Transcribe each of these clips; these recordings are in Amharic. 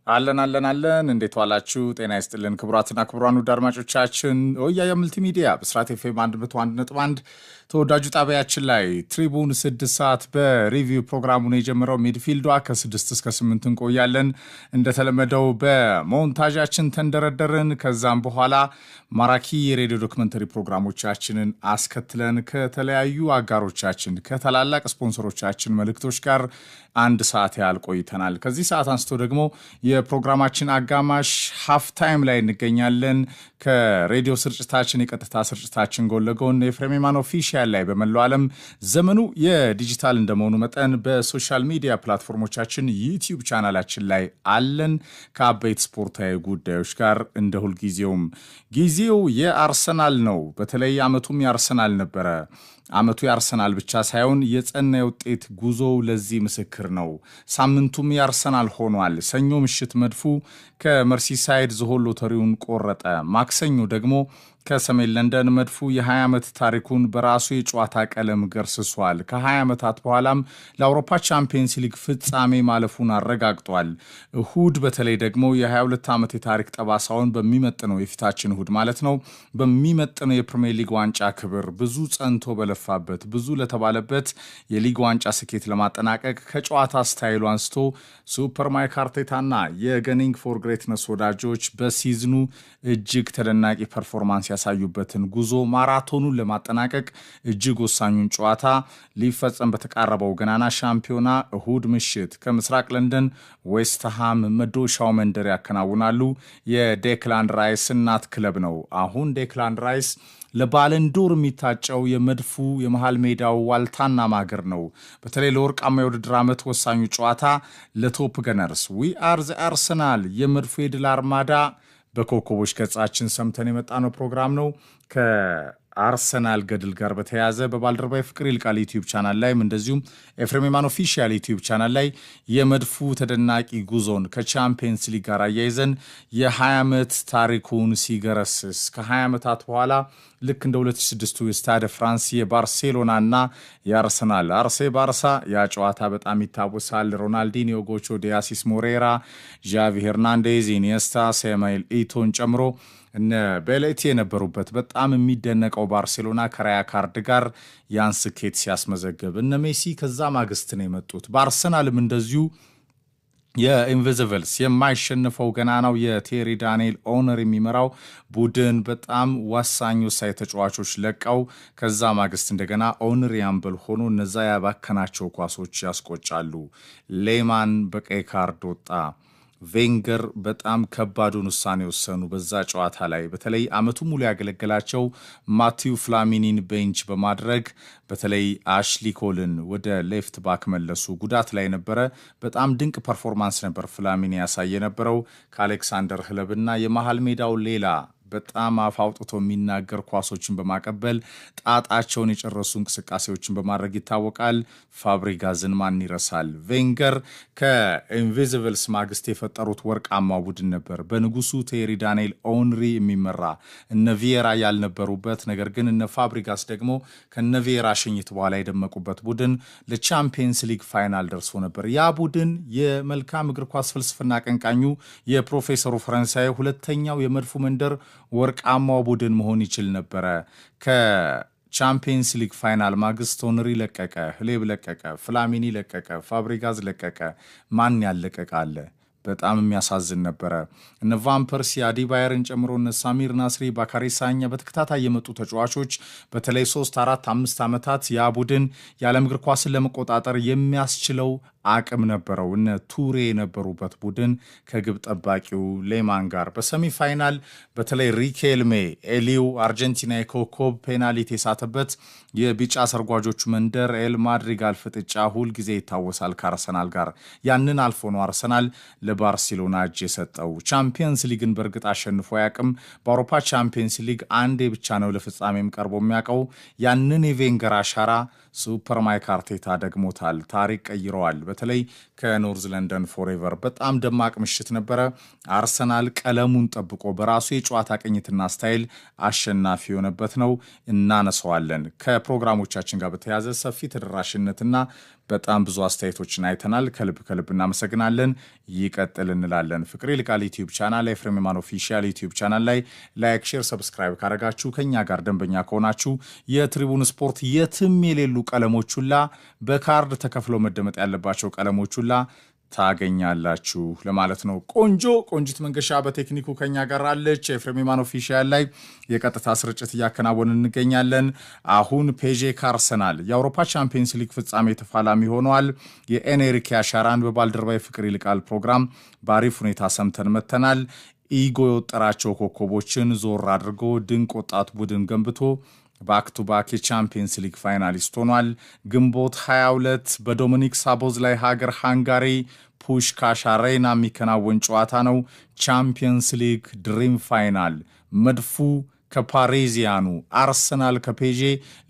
አለን አለን አለን። እንዴት ዋላችሁ? ጤና ይስጥልን ክቡራትና ክቡራን ውድ አድማጮቻችን ወያያ መልቲሚዲያ ብስራት ኤፍኤም 101.1 ተወዳጁ ጣቢያችን ላይ ትሪቡን 6 ሰዓት በ review ፕሮግራሙን የጀመረው midfield ዷ ከ6 እስከ 8 እንቆያለን። እንደተለመደው በሞንታዣችን ተንደረደርን። ከዛም በኋላ ማራኪ የሬዲዮ ዶክመንተሪ ፕሮግራሞቻችንን አስከትለን ከተለያዩ አጋሮቻችን፣ ከታላላቅ ስፖንሰሮቻችን መልእክቶች ጋር አንድ ሰዓት ያህል ቆይተናል። ከዚህ ሰዓት አንስቶ ደግሞ የፕሮግራማችን አጋማሽ half time ላይ እንገኛለን። ከሬዲዮ ስርጭታችን፣ የቀጥታ ስርጭታችን ጎን ለጎን ኤፍሬም የማነ official ላይ በመላው ዓለም ዘመኑ የዲጂታል እንደመሆኑ መጠን በ social media platform ኦቻችን ዩቲዩብ ቻናላችን ላይ አለን። ከአበይት ስፖርታዊ ጉዳዮች ጋር እንደ ሁልጊዜውም ጊዜው የአርሰናል ነው። በተለይ አመቱም የአርሰናል ነበረ። አመቱ የአርሰናል ብቻ ሳይሆን የጸና የውጤት ጉዞው ለዚህ ምስክር ነው። ሳምንቱም የአርሰናል ሆኗል። ሰኞ ምሽት መድፉ ከመርሲሳይድ ዝሆን ሎተሪውን ቆረጠ። ማክሰኞ ደግሞ ከሰሜን ለንደን መድፉ የ20 ዓመት ታሪኩን በራሱ የጨዋታ ቀለም ገርስሷል። ከ20 ዓመታት በኋላም ለአውሮፓ ቻምፒየንስ ሊግ ፍጻሜ ማለፉን አረጋግጧል። እሁድ በተለይ ደግሞ የ22 ዓመት የታሪክ ጠባሳውን በሚመጥነው፣ የፊታችን እሁድ ማለት ነው፣ በሚመጥነው የፕሪሚየር ሊግ ዋንጫ ክብር፣ ብዙ ጸንቶ በለፋበት፣ ብዙ ለተባለበት የሊግ ዋንጫ ስኬት ለማጠናቀቅ ከጨዋታ style ኡ አንስቶ super ማይክ አርቴታና የ Gunning for Greatness ወዳጆች በ season ኑ እጅግ ተደናቂ performance ያሳዩበትን ጉዞ ማራቶኑን ለማጠናቀቅ እጅግ ወሳኙን ጨዋታ ሊፈጸም በተቃረበው ገናና ሻምፒዮና እሁድ ምሽት ከምስራቅ ለንደን ዌስትሃም መዶሻው መንደር ያከናውናሉ። የዴክላን ራይስ እናት ክለብ ነው። አሁን ዴክላን ራይስ ለባለንዶር የሚታጨው የመድፉ የመሃል ሜዳው ዋልታና ማገር ነው። በተለይ ለወርቃማ የውድድር ዓመት ወሳኙ ጨዋታ ለ top gunners፣ we are the Arsenal፣ የመድፉ የድል አርማዳ በኮከቦች ገጻችን ሰምተን የመጣነው ፕሮግራም ነው። ከአርሰናል ገድል ጋር በተያያዘ በባልደረባዬ ፍቅር ይልቃል ዩቲዩብ ቻናል ላይም እንደዚሁም ኤፍሬም የማነ official ዩቲዩብ ቻናል ላይ የመድፉ ተደናቂ ጉዞን ከቻምፒየንስ ሊግ ጋር አያይዘን የ20 ዓመት ታሪኩን ሲገረስስ፣ ከ20 ዓመታት በኋላ ልክ እንደ 2006ቱ የስታደ ፍራንስ የባርሴሎና እና የአርሰናል አርሴ ባርሳ ያ ጨዋታ በጣም ይታወሳል። ሮናልዲኒዮ ጎቾ፣ ዲያሲስ ሞሬራ፣ ዣቪ ሄርናንዴዝ፣ ኢኒየስታ፣ ሳሙኤል ኢቶን ጨምሮ እነ ቤሌቲ የነበሩበት በጣም የሚደነቀው ባርሴሎና ከራያ ካርድ ጋር ያን ስኬት ሲያስመዘግብ እነ ሜሲ ከዛ ማግስት ነው የመጡት። በአርሰናልም እንደዚሁ የ Invincibles፣ የማይሸንፈው ገናናው የቴሪ ዳንኤል ኦንሪ የሚመራው ቡድን በጣም ወሳኝ ወሳኝ ተጫዋቾች ለቀው ከዛ ማግስት እንደገና ኦንሪ አምበል ሆኖ እነዛ ያባከናቸው ኳሶች ያስቆጫሉ። ሌማን በቀይ ካርድ ወጣ። ቬንገር በጣም ከባዱን ውሳኔ ወሰኑ። በዛ ጨዋታ ላይ በተለይ አመቱ ሙሉ ያገለገላቸው ማቲው ፍላሚኒን bench በማድረግ በተለይ አሽሊ ኮልን ወደ left back መለሱ። ጉዳት ላይ ነበረ። በጣም ድንቅ performance ነበር ፍላሚኒ ያሳየ የነበረው ከአሌክሳንደር ህለብና የመሃል ሜዳው ሌላ በጣም አፍ አውጥቶ የሚናገር፣ ኳሶችን በማቀበል ጣጣቸውን የጨረሱ እንቅስቃሴዎችን በማድረግ ይታወቃል። ፋብሪጋዝን ማን ይረሳል? ቬንገር ከ Invincibles ማግስት የፈጠሩት ወርቃማ ቡድን ነበር። በንጉሱ ቴሪ ዳንኤል ኦንሪ የሚመራ፣ እነ ቪየራ ያልነበሩበት፣ ነገር ግን እነ ፋብሪጋስ ደግሞ ከነ ቪየራ ሽኝት በኋላ የደመቁበት ቡድን ለቻምፒየንስ ሊግ final ደርሶ ነበር። ያ ቡድን የመልካም እግር ኳስ ፍልስፍና አቀንቃኙ የፕሮፌሰሩ ፈረንሳይ ሁለተኛው የመድፉ መንደር ወርቃማው ቡድን መሆን ይችል ነበረ። ከቻምፒየንስ ሊግ final ማግስት ኦንሪ ለቀቀ፣ ህሌብ ለቀቀ፣ ፍላሚኒ ለቀቀ፣ ፋብሪጋዝ ለቀቀ። ማን ያለቀቀ አለ? በጣም የሚያሳዝን ነበረ። እነ ቫን ፐርሲ፣ አዲባየርን ጨምሮ እነ ሳሚር ናስሪ፣ ባካሪ ሳኛ በተከታታይ የመጡ ተጫዋቾች በተለይ 3፣ 4፣ 5 ዓመታት ያ ቡድን የዓለም እግር ኳስን ለመቆጣጠር የሚያስችለው አቅም ነበረው። እነ ቱሬ የነበሩበት ቡድን ከግብ ጠባቂው ሌማን ጋር በ semi final በተለይ ሪኬልሜ ኤሊው አርጀንቲና የኮከብ ፔናልቲ የሳተበት የቢጫ ሰርጓጆቹ መንደር ኤል ማድሪጋል ፍጥጫ ሁል ጊዜ ይታወሳል ከአርሰናል ጋር። ያንን አልፎ ነው አርሰናል ለባርሴሎና እጅ የሰጠው። ቻምፒየንስ ሊግን በእርግጥ አሸንፎ አያውቅም። በአውሮፓ ቻምፒየንስ ሊግ አንዴ ብቻ ነው ለፍጻሜም ቀርቦ የሚያውቀው። ያንን የቬንገር አሻራ Super ማይክ አርቴታ ደግሞታል። ታሪክ ቀይረዋል። በተለይ ከ North London forever በጣም ደማቅ ምሽት ነበረ። አርሰናል ቀለሙን ጠብቆ በራሱ የጨዋታ ቅኝትና style አሸናፊ የሆነበት ነው። እናነሳዋለን። ከፕሮግራሞቻችን ጋር በተያያዘ ሰፊ ተደራሽነትና በጣም ብዙ አስተያየቶችን አይተናል። ከልብ ከልብ እናመሰግናለን። ይቀጥል እንላለን። ፍቅሬ ይልቃል YouTube channel፣ ኤፍሬም የማነ official YouTube channel ላይ like፣ share፣ subscribe ካረጋችሁ፣ ከኛ ጋር ደንበኛ ከሆናችሁ የትሪቡን ስፖርት የትም የሌሉ ቀለሞች ሁላ፣ በካርድ ተከፍለው መደመጥ ያለባቸው ቀለሞች ሁላ ታገኛላችሁ ለማለት ነው። ቆንጆ ቆንጂት መንገሻ በቴክኒኩ ከኛ ጋር አለች። ኤፍሬም የማነ official ላይ የቀጥታ ስርጭት እያከናወን እንገኛለን። አሁን ፔዤ ከአርሰናል የአውሮፓ ቻምፒየንስ ሊግ ፍጻሜ ተፋላሚ ሆነዋል። የኤንሪኬ አሻራን በባልደረባዬ ፍቅር ይልቃል ፕሮግራም በአሪፍ ሁኔታ ሰምተን መተናል። Ego የወጠራቸው ኮከቦችን ዞር አድርጎ ድንቅ ወጣት ቡድን ገንብቶ back to back የቻምፒየንስ ሊግ finalist ሆኗል። ግንቦት 22 በዶሚኒክ ሳቦዝላይ ሀገር ሃንጋሪ ፑሽካሽ አሬና የሚከናወን ጨዋታ ነው። ቻምፒየንስ ሊግ dream final፣ መድፉ ከፓሪዚያኑ፣ አርሰናል ከፔዤ፣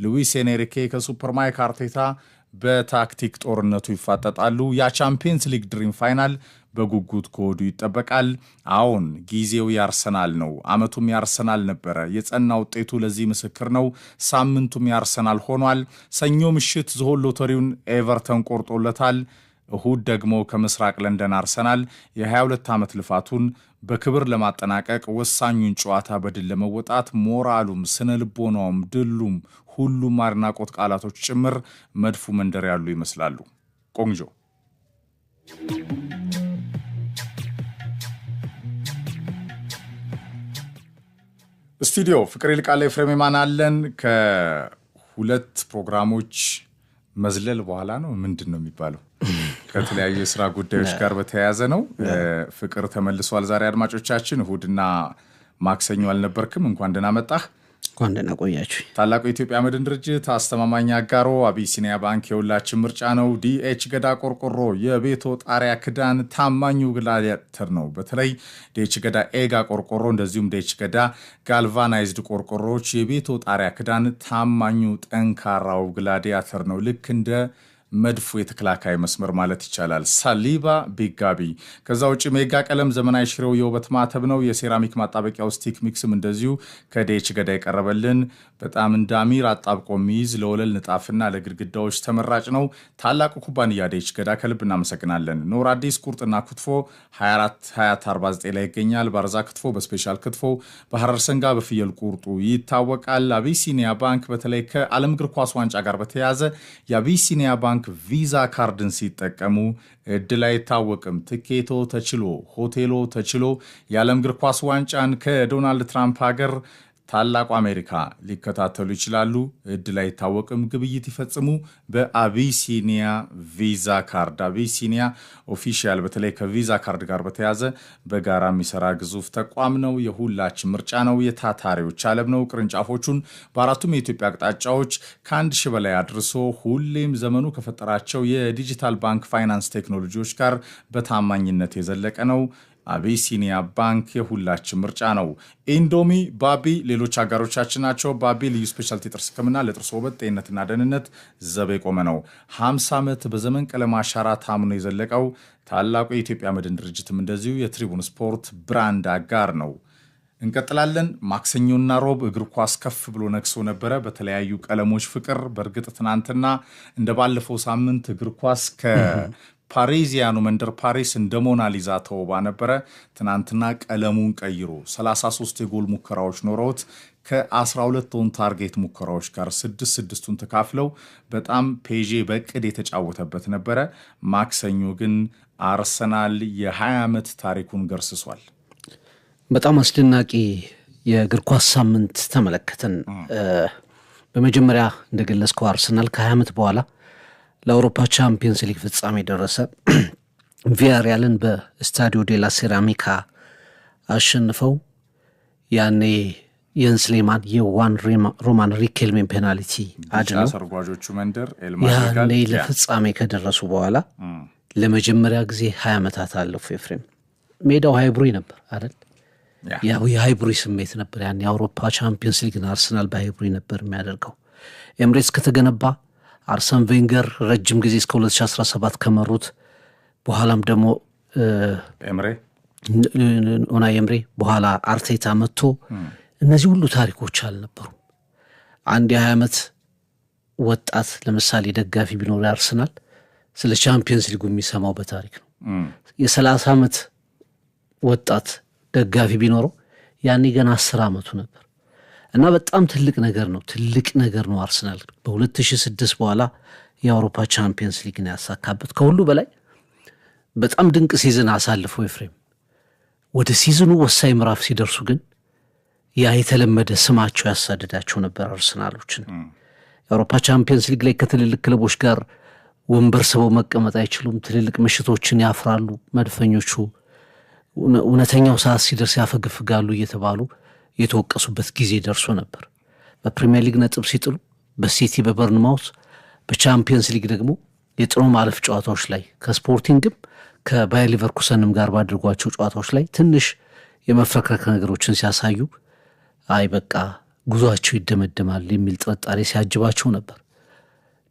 ሉዊስ ኤንሪኬ ከ super ማይክ አርቴታ በታክቲክ ጦርነቱ ይፋጠጣሉ። ያ ቻምፒየንስ ሊግ dream final በጉጉት ከወዲሁ ይጠበቃል። አዎን፣ ጊዜው ያርሰናል ነው። አመቱም ያርሰናል ነበረ። የጸና ውጤቱ ለዚህ ምስክር ነው። ሳምንቱም ያርሰናል ሆኗል። ሰኞ ምሽት ዝሆን ሎተሪውን ኤቨርተን ቆርጦለታል። እሁድ ደግሞ ከምስራቅ ለንደን አርሰናል የ22 ዓመት ልፋቱን በክብር ለማጠናቀቅ ወሳኙን ጨዋታ በድል ለመወጣት ሞራሉም፣ ስነ ልቦናውም፣ ድሉም፣ ሁሉም አድናቆት ቃላቶች ጭምር መድፉ መንደር ያሉ ይመስላሉ። ቆንጆ። ስቱዲዮ ፍቅር ይልቃል፣ ኤፍሬም የማነ አለን። ከሁለት ፕሮግራሞች መዝለል በኋላ ነው፣ ምንድን ነው የሚባለው? ከተለያዩ የስራ ጉዳዮች ጋር በተያያዘ ነው። ፍቅር ተመልሷል ዛሬ። አድማጮቻችን፣ እሁድና ማክሰኞ አልነበርክም። እንኳን ደህና መጣህ። እንኳን ደህና ቆያችሁ። ታላቁ የኢትዮጵያ መድን ድርጅት አስተማማኝ አጋሮ፣ አቢሲኒያ ባንክ የሁላችን ምርጫ ነው። ዲኤች ገዳ ቆርቆሮ የቤቶ ጣሪያ ክዳን ታማኙ ግላዲያተር ነው። በተለይ ዲኤች ገዳ ኤጋ ቆርቆሮ፣ እንደዚሁም ዲኤች ገዳ galvanized ቆርቆሮዎች የቤቶ ጣሪያ ክዳን ታማኙ ጠንካራው ግላዲያተር ነው። ልክ እንደ መድፉ የተከላካይ መስመር ማለት ይቻላል። ሳሊባ ቢጋቢ። ከዛ ውጭ ሜጋ ቀለም ዘመናዊ ሽሬው የውበት ማተብ ነው። የሴራሚክ ማጣበቂያው stick mix ም እንደዚሁ ከዴች ገዳ የቀረበልን በጣም እንደ አሚር አጣብቆ የሚይዝ ለወለል ንጣፍና ለግድግዳዎች ተመራጭ ነው። ታላቁ ኩባንያ ዴች ገዳ ከልብ እናመሰግናለን። ኖር አዲስ ቁርጥና ክትፎ 24 20 49 ላይ ይገኛል። ባርዛ ክትፎ፣ በ special ክትፎ፣ በሐረር ሰንጋ፣ በፍየል ቁርጡ ይታወቃል። አቢሲኒያ ባንክ በተለይ ከዓለም እግር ኳስ ዋንጫ ጋር በተያያዘ የአቢሲኒያ ባንክ ቪዛ ካርድን ሲጠቀሙ እድል አይታወቅም። ትኬቶ ተችሎ፣ ሆቴሎ ተችሎ የዓለም እግር ኳስ ዋንጫን ከዶናልድ ትራምፕ ሀገር ታላቁ አሜሪካ ሊከታተሉ ይችላሉ። እድል አይታወቅም። ግብይት ይፈጽሙ በአቢሲኒያ ቪዛ ካርድ። አቢሲኒያ official በተለይ ከቪዛ ካርድ ጋር በተያያዘ በጋራ የሚሰራ ግዙፍ ተቋም ነው። የሁላችን ምርጫ ነው። የታታሪዎች አለም ነው። ቅርንጫፎቹን በአራቱም የኢትዮጵያ አቅጣጫዎች ከ1,000 በላይ አድርሶ ሁሌም ዘመኑ ከፈጠራቸው የዲጂታል ባንክ ፋይናንስ ቴክኖሎጂዎች ጋር በታማኝነት የዘለቀ ነው። አቢሲኒያ ባንክ የሁላችን ምርጫ ነው። ኢንዶሚ፣ ባቢ ሌሎች አጋሮቻችን ናቸው። ባቢ ልዩ specialty ጥርስ ሕክምና ለጥርስ ውበት፣ ጤንነትና ደህንነት ዘብ የቆመ ነው። 50 ዓመት በዘመን ቀለም አሻራ ታምኖ የዘለቀው ታላቁ የኢትዮጵያ መድን ድርጅትም እንደዚሁ የትሪቡን ስፖርት brand አጋር ነው። እንቀጥላለን። ማክሰኞና ሮብ እግር ኳስ ከፍ ብሎ ነግሶ ነበረ በተለያዩ ቀለሞች ፍቅር። በእርግጥ ትናንትና እንደ ባለፈው ሳምንት እግር ኳስ ከፓሪዚያኑ መንደር ፓሪስ እንደ ሞናሊዛ ተውባ ነበረ። ትናንትና ቀለሙን ቀይሮ 33 የጎል ሙከራዎች ኖረውት ከ12 on target ሙከራዎች ጋር ስድስት ስድስቱን ተካፍለው በጣም ፔዤ በእቅድ የተጫወተበት ነበረ። ማክሰኞ ግን አርሰናል የ20 ዓመት ታሪኩን ገርስሷል። በጣም አስደናቂ የእግር ኳስ ሳምንት ተመለከትን። በመጀመሪያ እንደገለጽከው አርሰናል ከ20 ዓመት በኋላ ለአውሮፓ ቻምፒየንስ ሊግ ፍጻሜ ደረሰ። ቪያሪያልን በስታዲዮ ዴላ ሴራሚካ አሸንፈው ያኔ የንስ ሌማን የዋን ሮማን ሪኬልሜን ፔናልቲ አድነው ሰርጓዦቹ መንደር ያኔ ለፍጻሜ ከደረሱ በኋላ ለመጀመሪያ ጊዜ 20 ዓመታት አለፉ። ኤፍሬም፣ ሜዳው ሃይብሩይ ነበር አይደል? ያው የሃይብሩይ ስሜት ነበር። ያን የአውሮፓ ቻምፒየንስ ሊግን አርሰናል በሃይብሩይ ነበር የሚያደርገው። ኤምሬትስ ከተገነባ አርሰን ቬንገር ረጅም ጊዜ እስከ 2017 ከመሩት በኋላም ደግሞ ኤምሬ፣ ኡናይ ኤምሬ፣ በኋላ አርቴታ መጥቶ እነዚህ ሁሉ ታሪኮች አልነበሩም። አንድ የ20 ዓመት ወጣት ለምሳሌ ደጋፊ ቢኖር አርሰናል ስለ ቻምፒየንስ ሊጉ የሚሰማው በታሪክ ነው። የ30 ዓመት ወጣት ደጋፊ ቢኖረው ያኔ ገና 10 ዓመቱ ነበር እና በጣም ትልቅ ነገር ነው። ትልቅ ነገር ነው። አርሰናል በ2006 በኋላ የአውሮፓ ቻምፒየንስ ሊግን ያሳካበት፣ ከሁሉ በላይ በጣም ድንቅ season አሳልፈው ኤፍሬም፣ ወደ season ኡ ወሳኝ ምዕራፍ ሲደርሱ ግን ያ የተለመደ ስማቸው ያሳድዳቸው ነበር አርሰናሎችን። የአውሮፓ ቻምፒየንስ ሊግ ላይ ከትልልቅ ክለቦች ጋር ወንበር ስበው መቀመጥ አይችሉም። ትልልቅ ምሽቶችን ያፍራሉ። መድፈኞቹ እውነተኛው ሰዓት ሲደርስ ያፈገፍጋሉ እየተባሉ የተወቀሱበት ጊዜ ደርሶ ነበር። በፕሪሚየር ሊግ ነጥብ ሲጥሉ በሲቲ፣ በበርንማውስ፣ በቻምፒየንስ ሊግ ደግሞ የጥሎ ማለፍ ጨዋታዎች ላይ ከስፖርቲንግም ከባየር ሊቨርኩሰንም ጋር ባደረጓቸው ጨዋታዎች ላይ ትንሽ የመፍረክረክ ነገሮችን ሲያሳዩ አይ በቃ ጉዟቸው ይደመደማል የሚል ጥርጣሬ ሲያጅባቸው ነበር።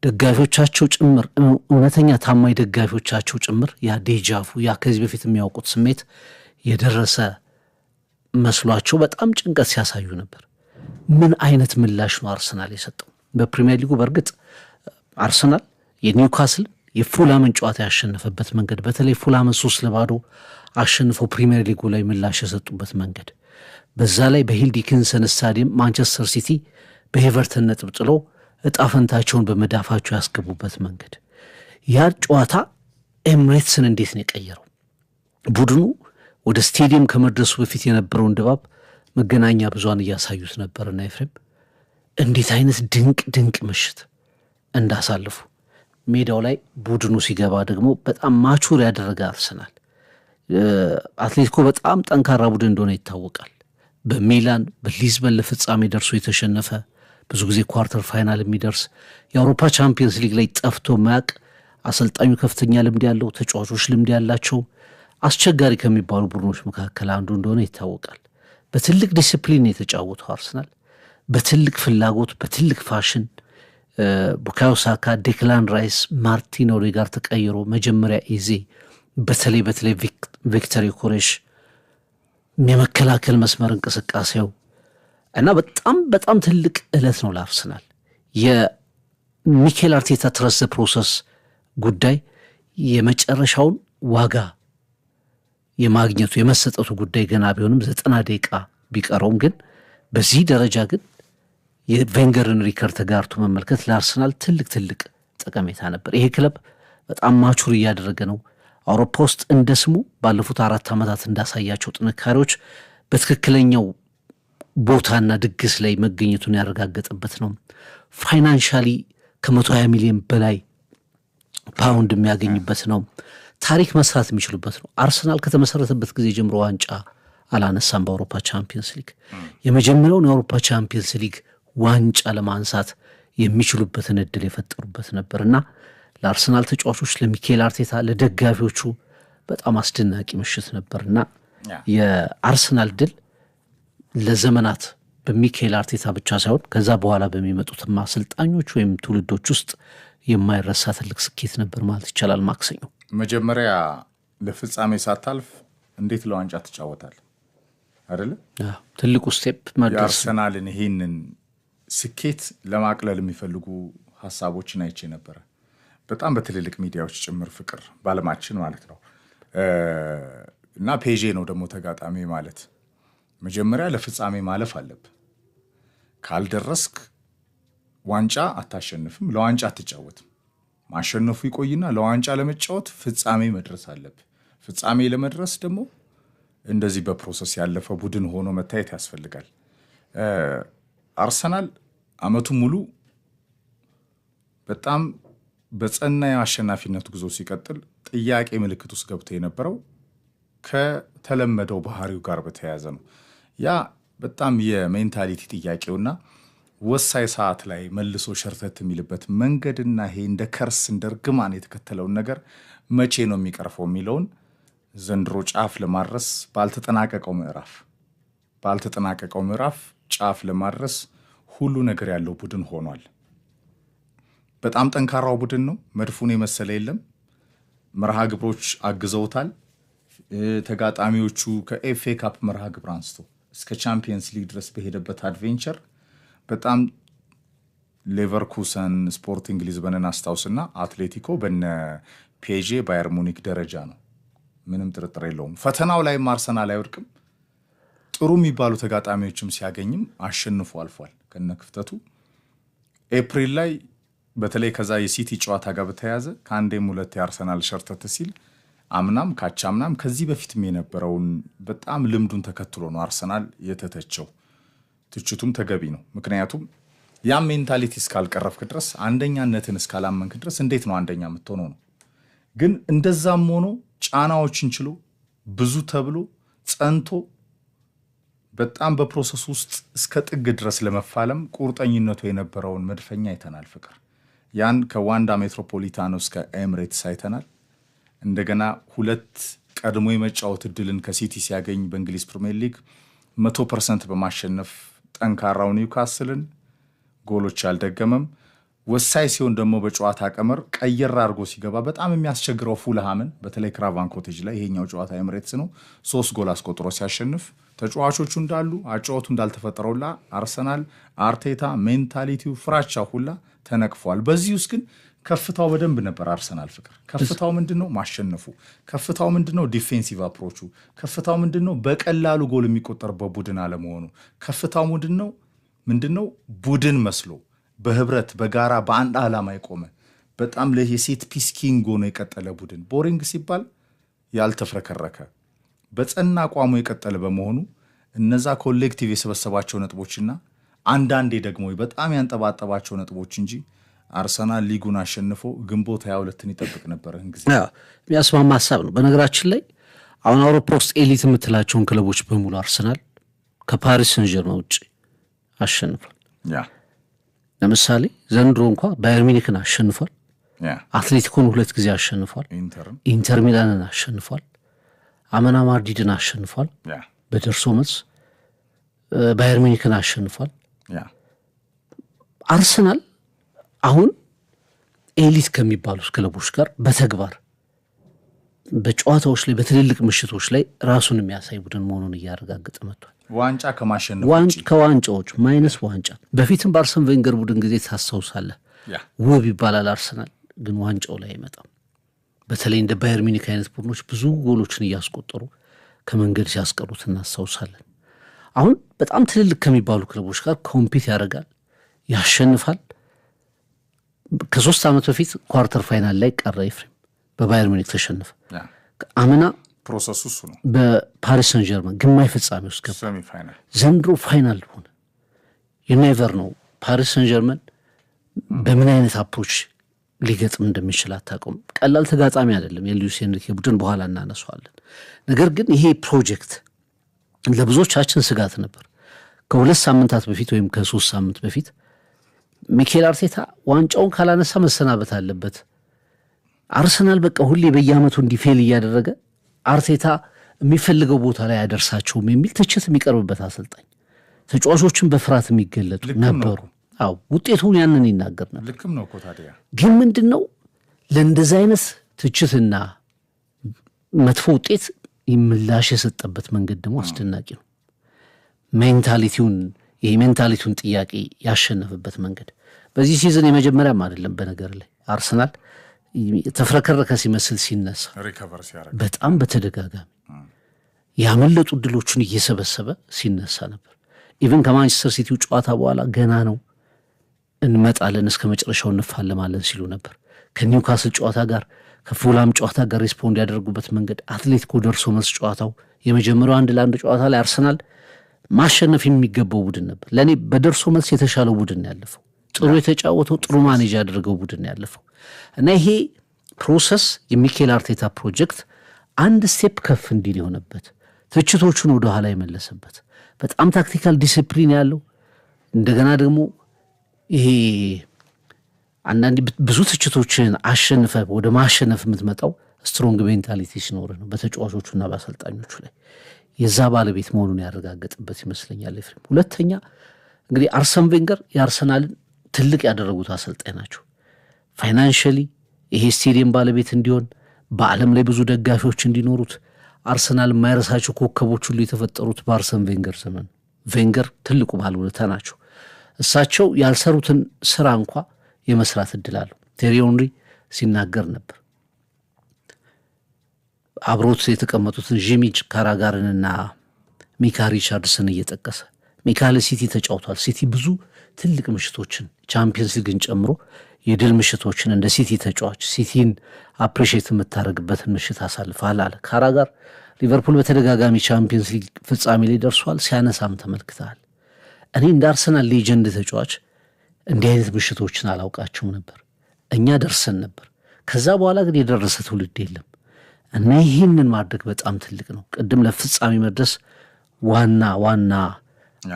ደጋፊዎቻቸው ጭምር፣ እውነተኛ ታማኝ ደጋፊዎቻቸው ጭምር ያ déjà vu፣ ያ ከዚህ በፊት የሚያውቁት ስሜት የደረሰ መስሏቸው በጣም ጭንቀት ሲያሳዩ ነበር። ምን አይነት ምላሽ ነው አርሰናል የሰጠው? በፕሪሚየር ሊጉ በእርግጥ አርሰናል የኒውካስል፣ የፉላምን ጨዋታ ያሸነፈበት መንገድ፣ በተለይ ፉላምን 3-0 አሸንፈው ፕሪሚየር ሊጉ ላይ ምላሽ የሰጡበት መንገድ፣ በዛ ላይ በሂል ዲኪንሰን ስታዲየም ማንቸስተር ሲቲ በኤቨርተን ነጥብ ጥሎ እጣ ፈንታቸውን በመዳፋቸው ያስገቡበት መንገድ፣ ያ ጨዋታ ኤምሬትስን እንዴት ነው የቀየረው? ቡድኑ ወደ ስቴዲየም ከመድረሱ በፊት የነበረውን ድባብ መገናኛ ብዙሃን እያሳዩት ነበርና ኤፍሬም፣ እንዴት አይነት ድንቅ ድንቅ ምሽት እንዳሳልፉ፣ ሜዳው ላይ ቡድኑ ሲገባ ደግሞ በጣም mature ያደረገ አርሰናል። አትሌቲኮ በጣም ጠንካራ ቡድን እንደሆነ ይታወቃል። በሚላን፣ በሊዝበን ለፍጻሜ ደርሶ የተሸነፈ፣ ብዙ ጊዜ quarter final የሚደርስ፣ የአውሮፓ ቻምፒየንስ ሊግ ላይ ጠፍቶ ማያቅ፣ አሰልጣኙ ከፍተኛ ልምድ ያለው፣ ተጫዋቾች ልምድ ያላቸው፣ አስቸጋሪ ከሚባሉ ቡድኖች መካከል አንዱ እንደሆነ ይታወቃል። በትልቅ ዲስፕሊን የተጫወተው አርሰናል በትልቅ ፍላጎት፣ በትልቅ ፋሽን ቡካዮ ሳካ፣ ዴክላን ራይስ፣ ማርቲን ኦዴጋርድ ተቀይሮ መጀመሪያ ኤዜ፣ በተለይ በተለይ ቪክተር ዮኬሬሽ የመከላከል መስመር እንቅስቃሴው እና በጣም በጣም ትልቅ ዕለት ነው ለአርሰናል። የሚኬል አርቴታ trust the process ጉዳይ የመጨረሻውን ዋጋ የማግኘቱ የመሰጠቱ ጉዳይ ገና ቢሆንም፣ 90 ደቂቃ ቢቀረውም ግን በዚህ ደረጃ ግን የቬንገርን ሪከርድ ተጋርቶ መመልከት ለአርሰናል ትልቅ ትልቅ ጠቀሜታ ነበር። ይሄ ክለብ በጣም mature እያደረገ ነው። አውሮፓ ውስጥ እንደ ስሙ ባለፉት 4 ዓመታት እንዳሳያቸው ጥንካሬዎች በትክክለኛው ቦታና ድግስ ላይ መገኘቱን ያረጋገጠበት ነው። Financially ከ120 ሚሊዮን በላይ ፓውንድ የሚያገኝበት ነው። ታሪክ መስራት የሚችሉበት ነው። አርሰናል ከተመሰረተበት ጊዜ ጀምሮ ዋንጫ አላነሳም በአውሮፓ ቻምፒየንስ ሊግ። የመጀመሪያውን የአውሮፓ ቻምፒየንስ ሊግ ዋንጫ ለማንሳት የሚችሉበትን እድል የፈጠሩበት ነበር እና ለአርሰናል ተጫዋቾች፣ ለሚኬል አርቴታ፣ ለደጋፊዎቹ በጣም አስደናቂ ምሽት ነበርና የአርሰናል ድል ለዘመናት በሚኬል አርቴታ ብቻ ሳይሆን ከዛ በኋላ በሚመጡትም አሰልጣኞች ወይም ትውልዶች ውስጥ የማይረሳ ትልቅ ስኬት ነበር ማለት ይቻላል። ማክሰኞ መጀመሪያ ለፍጻሜ ሳታልፍ እንዴት ለዋንጫ ትጫወታል? አይደለ? ትልቁ step መድረስ። የአርሰናልን ይህንን ስኬት ለማቅለል የሚፈልጉ ሀሳቦችን አይቼ ነበረ። በጣም በትልልቅ ሚዲያዎች ጭምር ፍቅር በዓለማችን ማለት ነው። እና ፔዤ ነው ደግሞ ተጋጣሚ ማለት መጀመሪያ ለፍጻሜ ማለፍ አለብህ። ካልደረስክ ዋንጫ አታሸንፍም፣ ለዋንጫ አትጫወትም። ማሸነፉ ይቆይና ለዋንጫ ለመጫወት ፍጻሜ መድረስ አለብህ። ፍጻሜ ለመድረስ ደግሞ እንደዚህ በ process ያለፈ ቡድን ሆኖ መታየት ያስፈልጋል። አርሰናል አመቱን ሙሉ በጣም በጸና የአሸናፊነት ጉዞ ሲቀጥል ጥያቄ ምልክት ውስጥ ገብቶ የነበረው ከተለመደው ባህሪው ጋር በተያያዘ ነው። ያ በጣም የ mentality ጥያቄውና ወሳኝ ሰዓት ላይ መልሶ ሸርተት የሚልበት መንገድና ይሄ እንደ curse እንደ እርግማን የተከተለውን ነገር መቼ ነው የሚቀርፈው የሚለውን ዘንድሮ ጫፍ ለማድረስ ባልተጠናቀቀው ምዕራፍ ጫፍ ለማድረስ ሁሉ ነገር ያለው ቡድን ሆኗል። በጣም ጠንካራው ቡድን ነው። መድፉን የመሰለ የለም። መርሃ ግብሮች አግዘውታል። ተጋጣሚዎቹ ከ FA Cup መርሃ ግብር አንስቶ እስከ ቻምፒየንስ ሊግ ድረስ በሄደበት adventure በጣም ሌቨርኩሰን፣ ስፖርቲንግ ሊዝበንን አስታውስና አትሌቲኮ በነ ፔዤ፣ ባየር ሙኒክ ደረጃ ነው። ምንም ጥርጥር የለውም። ፈተናው ላይም አርሰናል አይወድቅም። ጥሩ የሚባሉ ተጋጣሚዎችም ሲያገኝም አሸንፎ አልፏል ከነ ክፍተቱ። ኤፕሪል ላይ በተለይ ከዛ የሲቲ ጨዋታ ጋር በተያያዘ ከአንዴም ሁለት የአርሰናል ሸርተት ሲል አምናም ካቻምናም ከዚህ በፊትም የነበረውን በጣም ልምዱን ተከትሎ ነው አርሰናል የተተቸው። ትችቱም ተገቢ ነው። ምክንያቱም ያም mentality እስካልቀረፍክ ድረስ፣ አንደኛነትን እስካላመንክ ድረስ እንዴት ነው አንደኛ የምትሆነው ነው። ግን እንደዛም ሆኖ ጫናዎችን ችሎ፣ ብዙ ተብሎ፣ ጸንቶ፣ በጣም በ process ውስጥ እስከ ጥግ ድረስ ለመፋለም ቁርጠኝነቱ የነበረውን መድፈኛ አይተናል። ፍቅር ያን ከዋንዳ ሜትሮፖሊታኖ እስከ ኤምሬትስ አይተናል። እንደገና ሁለት ቀድሞ የመጫወት እድልን ከሲቲ ሲያገኝ በእንግሊዝ ፕሪሚየር ሊግ 100% በማሸነፍ ጠንካራው ኒውካስልን ጎሎች አልደገመም። ወሳኝ ሲሆን ደግሞ በጨዋታ ቀመር ቀየር አድርጎ ሲገባ በጣም የሚያስቸግረው ፉልሃምን በተለይ ክራቫን ኮቴጅ ላይ፣ ይሄኛው ጨዋታ ኤምሬትስ ነው፣ ሶስት ጎል አስቆጥሮ ሲያሸንፍ ተጫዋቾቹ እንዳሉ አጫወቱ እንዳልተፈጠረውላ አርሰናል፣ አርቴታ፣ mentality ው፣ ፍራቻ ሁላ ተነቅፏል። በዚህ ውስጥ ግን ከፍታው በደንብ ነበር አርሰናል ፍቅር። ከፍታው ምንድን ነው? ማሸነፉ። ከፍታው ምንድን ነው? Defensive approach ኡ። ከፍታው ምንድን ነው? በቀላሉ ጎል የሚቆጠርበት ቡድን አለመሆኑ። ከፍታው ምንድን ነው? ምንድን ነው? ቡድን መስሎ በህብረት፣ በጋራ፣ በአንድ ዓላማ የቆመ፣ በጣም የ set piece king ሆኖ የቀጠለ ቡድን፣ boring ሲባል ያልተፍረከረከ፣ በጸና አቋሙ የቀጠለ በመሆኑ እነዛ collective የሰበሰባቸው ነጥቦችና አንዳንዴ ደግሞ በጣም ያንጠባጠባቸው ነጥቦች እንጂ አርሰናል ሊጉን አሸንፎ ግንቦት 22ን ይጠብቅ ነበር ጊዜ። የሚያስማማ ሀሳብ ነው። በነገራችን ላይ አሁን አውሮፓ ውስጥ elite የምትላቸውን ክለቦች በሙሉ አርሰናል ከፓሪስ ሰን ጀርማ ውጭ አሸንፏል። ለምሳሌ ዘንድሮ እንኳ ባየር ሚኒክን አሸንፏል። አትሌቲኮን ሁለት ጊዜ አሸንፏል። ኢንተር ሚላንን አሸንፏል። አመና ማድሪድን አሸንፏል። በደርሶ መልስ ባየር ሚኒክን አሸንፏል። አርሰናል አሁን elite ከሚባሉት ክለቦች ጋር በተግባር በጨዋታዎች ላይ፣ በትልልቅ ምሽቶች ላይ ራሱን የሚያሳይ ቡድን መሆኑን እያረጋገጠ መጥቷል። ዋንጫ ከማሸነፍ ከዋንጫዎች minus ዋንጫ በፊትም በአርሰን ቬንገር ቡድን ጊዜ ታስታውሳለህ፣ ውብ ይባላል አርሰናል፣ ግን ዋንጫው ላይ አይመጣም። በተለይ እንደ ባየር ሚኒክ አይነት ቡድኖች ብዙ ጎሎችን እያስቆጠሩ ከመንገድ ሲያስቀሩት እናስታውሳለን። አሁን በጣም ትልልቅ ከሚባሉ ክለቦች ጋር compete ያደርጋል፣ ያሸንፋል። ከ3 ዓመት በፊት quarter final ላይ ቀረ ኤፍሬም፣ በባየር ሚኒክ ተሸነፈ። አምና process ኡ እሱ ነው። በፓሪስ ሰን ጀርመን ግማሽ ፍጻሜ ውስጥ ገባ። ዘንድሮ final ሆነ። You never know፣ ፓሪስ ሰን ጀርመን በምን አይነት approach ሊገጥም እንደሚችል አታውቅም። ቀላል ተጋጣሚ አይደለም የሉዊስ ኤንሪኬ ቡድን፣ በኋላ እናነሳዋለን። ነገር ግን ይሄ ፕሮጀክት ለብዙዎቻችን ስጋት ነበር። ከ2 ሳምንታት በፊት ወይም ከ3 ሳምንት በፊት ሚኬል አርቴታ ዋንጫውን ካላነሳ መሰናበት አለበት፣ አርሰናል በቃ ሁሌ በየዓመቱ እንዲ fail እያደረገ አርቴታ የሚፈልገው ቦታ ላይ አያደርሳቸውም የሚል ትችት የሚቀርብበት አሰልጣኝ፣ ተጫዋቾችን በፍርሃት የሚገለጡ ነበሩ። አዎ፣ ውጤቱን ያንን ይናገር ነበር። ልክም ነው እኮ ታዲያ። ግን ምንድን ነው፣ ለእንደዚህ አይነት ትችትና መጥፎ ውጤት ምላሽ የሰጠበት መንገድ ደግሞ አስደናቂ ነው። Mentality ውን ይሄ mentality ውን ጥያቄ ያሸነፈበት መንገድ በዚህ season የመጀመሪያም አይደለም። በነገር ላይ አርሰናል ተፍረከረከ ሲመስል ሲነሳ recover ሲያደርግ በጣም በተደጋጋሚ ያመለጡ ድሎቹን እየሰበሰበ ሲነሳ ነበር። Even ከማንቸስተር ሲቲው ጨዋታ በኋላ ገና ነው፣ እንመጣለን፣ እስከ መጨረሻው እንፋለማለን ሲሉ ነበር። ከኒውካስል ጨዋታ ጋር፣ ከፉላም ጨዋታ ጋር respond ያደረጉበት መንገድ፣ አትሌቲኮ ደርሶ መልስ ጨዋታው የመጀመሪያው 1-1 ጨዋታ ላይ አርሰናል ማሸነፍ የሚገባው ቡድን ነበር። ለእኔ በደርሶ መልስ የተሻለው ቡድን ያለፈው፣ ጥሩ የተጫወተው፣ ጥሩ manage ያደረገው ቡድን ያለፈው እና ይሄ process የሚኬል አርቴታ ፕሮጀክት አንድ step ከፍ እንዲል የሆነበት፣ ትችቶቹን ወደኋላ የመለሰበት፣ በጣም tactical discipline ያለው፣ እንደገና ደግሞ ይሄ አንዳንድ ብዙ ትችቶችን አሸንፈ ወደ ማሸነፍ የምትመጣው strong mentality ሲኖር ነው በተጫዋቾቹና በአሰልጣኞቹ ላይ የዛ ባለቤት መሆኑን ያረጋገጥበት ይመስለኛል ኤፍሬም። ሁለተኛ እንግዲህ አርሰን ቬንገር የአርሰናልን ትልቅ ያደረጉት አሰልጣኝ ናቸው። Financially ይሄ ስቴዲየም ባለቤት እንዲሆን፣ በዓለም ላይ ብዙ ደጋፊዎች እንዲኖሩት፣ አርሰናል የማይረሳቸው ኮከቦች ሁሉ የተፈጠሩት በአርሰን ቬንገር ዘመን። ቬንገር ትልቁ ባለውለታ ናቸው። እሳቸው ያልሰሩትን ስራ እንኳ የመስራት እድል አለው። ቴሪ ኦንሪ ሲናገር ነበር። አብሮት የተቀመጡትን ጂሚ ካራጋርንና ሚካ ሪቻርድስን እየጠቀሰ፣ ሚካ ለሲቲ ተጫውቷል። ሲቲ ብዙ ትልቅ ምሽቶችን፣ ቻምፒየንስ ሊግን ጨምሮ የድል ምሽቶችን፣ እንደ ሲቲ ተጫዋች ሲቲን appreciate የምታደርግበትን ምሽት አሳልፈሃል አለ። ካራጋር ሊቨርፑል በተደጋጋሚ ቻምፒየንስ ሊግ ፍጻሜ ላይ ደርሷል፣ ሲያነሳም ተመልክተሃል። እኔ እንደ አርሰናል legend ተጫዋች እንዲህ አይነት ምሽቶችን አላውቃቸውም ነበር። እኛ ደርሰን ነበር። ከዛ በኋላ ግን የደረሰ ትውልድ የለም እና ይህንን ማድረግ በጣም ትልቅ ነው። ቅድም ለፍጻሜ መድረስ ዋና ዋና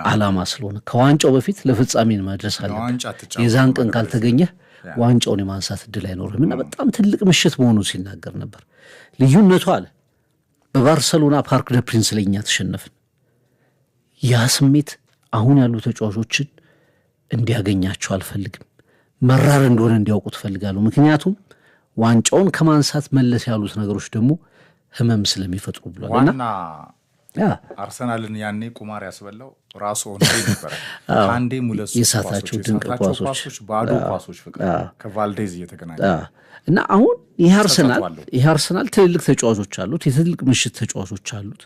ዓላማ ስለሆነ ከዋንጫው በፊት ለፍጻሜ መድረስ አለብህ። የዛን ቀን ካልተገኘህ ዋንጫውን የማንሳት እድል አይኖርህም እና በጣም ትልቅ ምሽት መሆኑን ሲናገር ነበር። ልዩነቱ አለ፣ በባርሰሎና ፓርክ ደ ፕሪንስ ላይ እኛ ተሸነፍን። ያ ስሜት አሁን ያሉ ተጫዋቾችን እንዲያገኛቸው አልፈልግም። መራር እንደሆነ እንዲያውቁ እፈልጋለሁ። ምክንያቱም ዋንጫውን ከማንሳት መለስ ያሉት ነገሮች ደግሞ ህመም ስለሚፈጥሩ ብሏል። ዋና አርሰናልን ያኔ ቁማር ያስበላው ራሱ ኦንሪ ነበረ። ከአንዴም ሁለት የሳታቸው ድንቅ ኳሶች፣ ባዶ ኳሶች ፍቅር ከቫልዴዝ እየተገናኘ። እና አሁን ይህ አርሰናል ትልልቅ ተጫዋቾች አሉት፣ የትልቅ ምሽት ተጫዋቾች አሉት።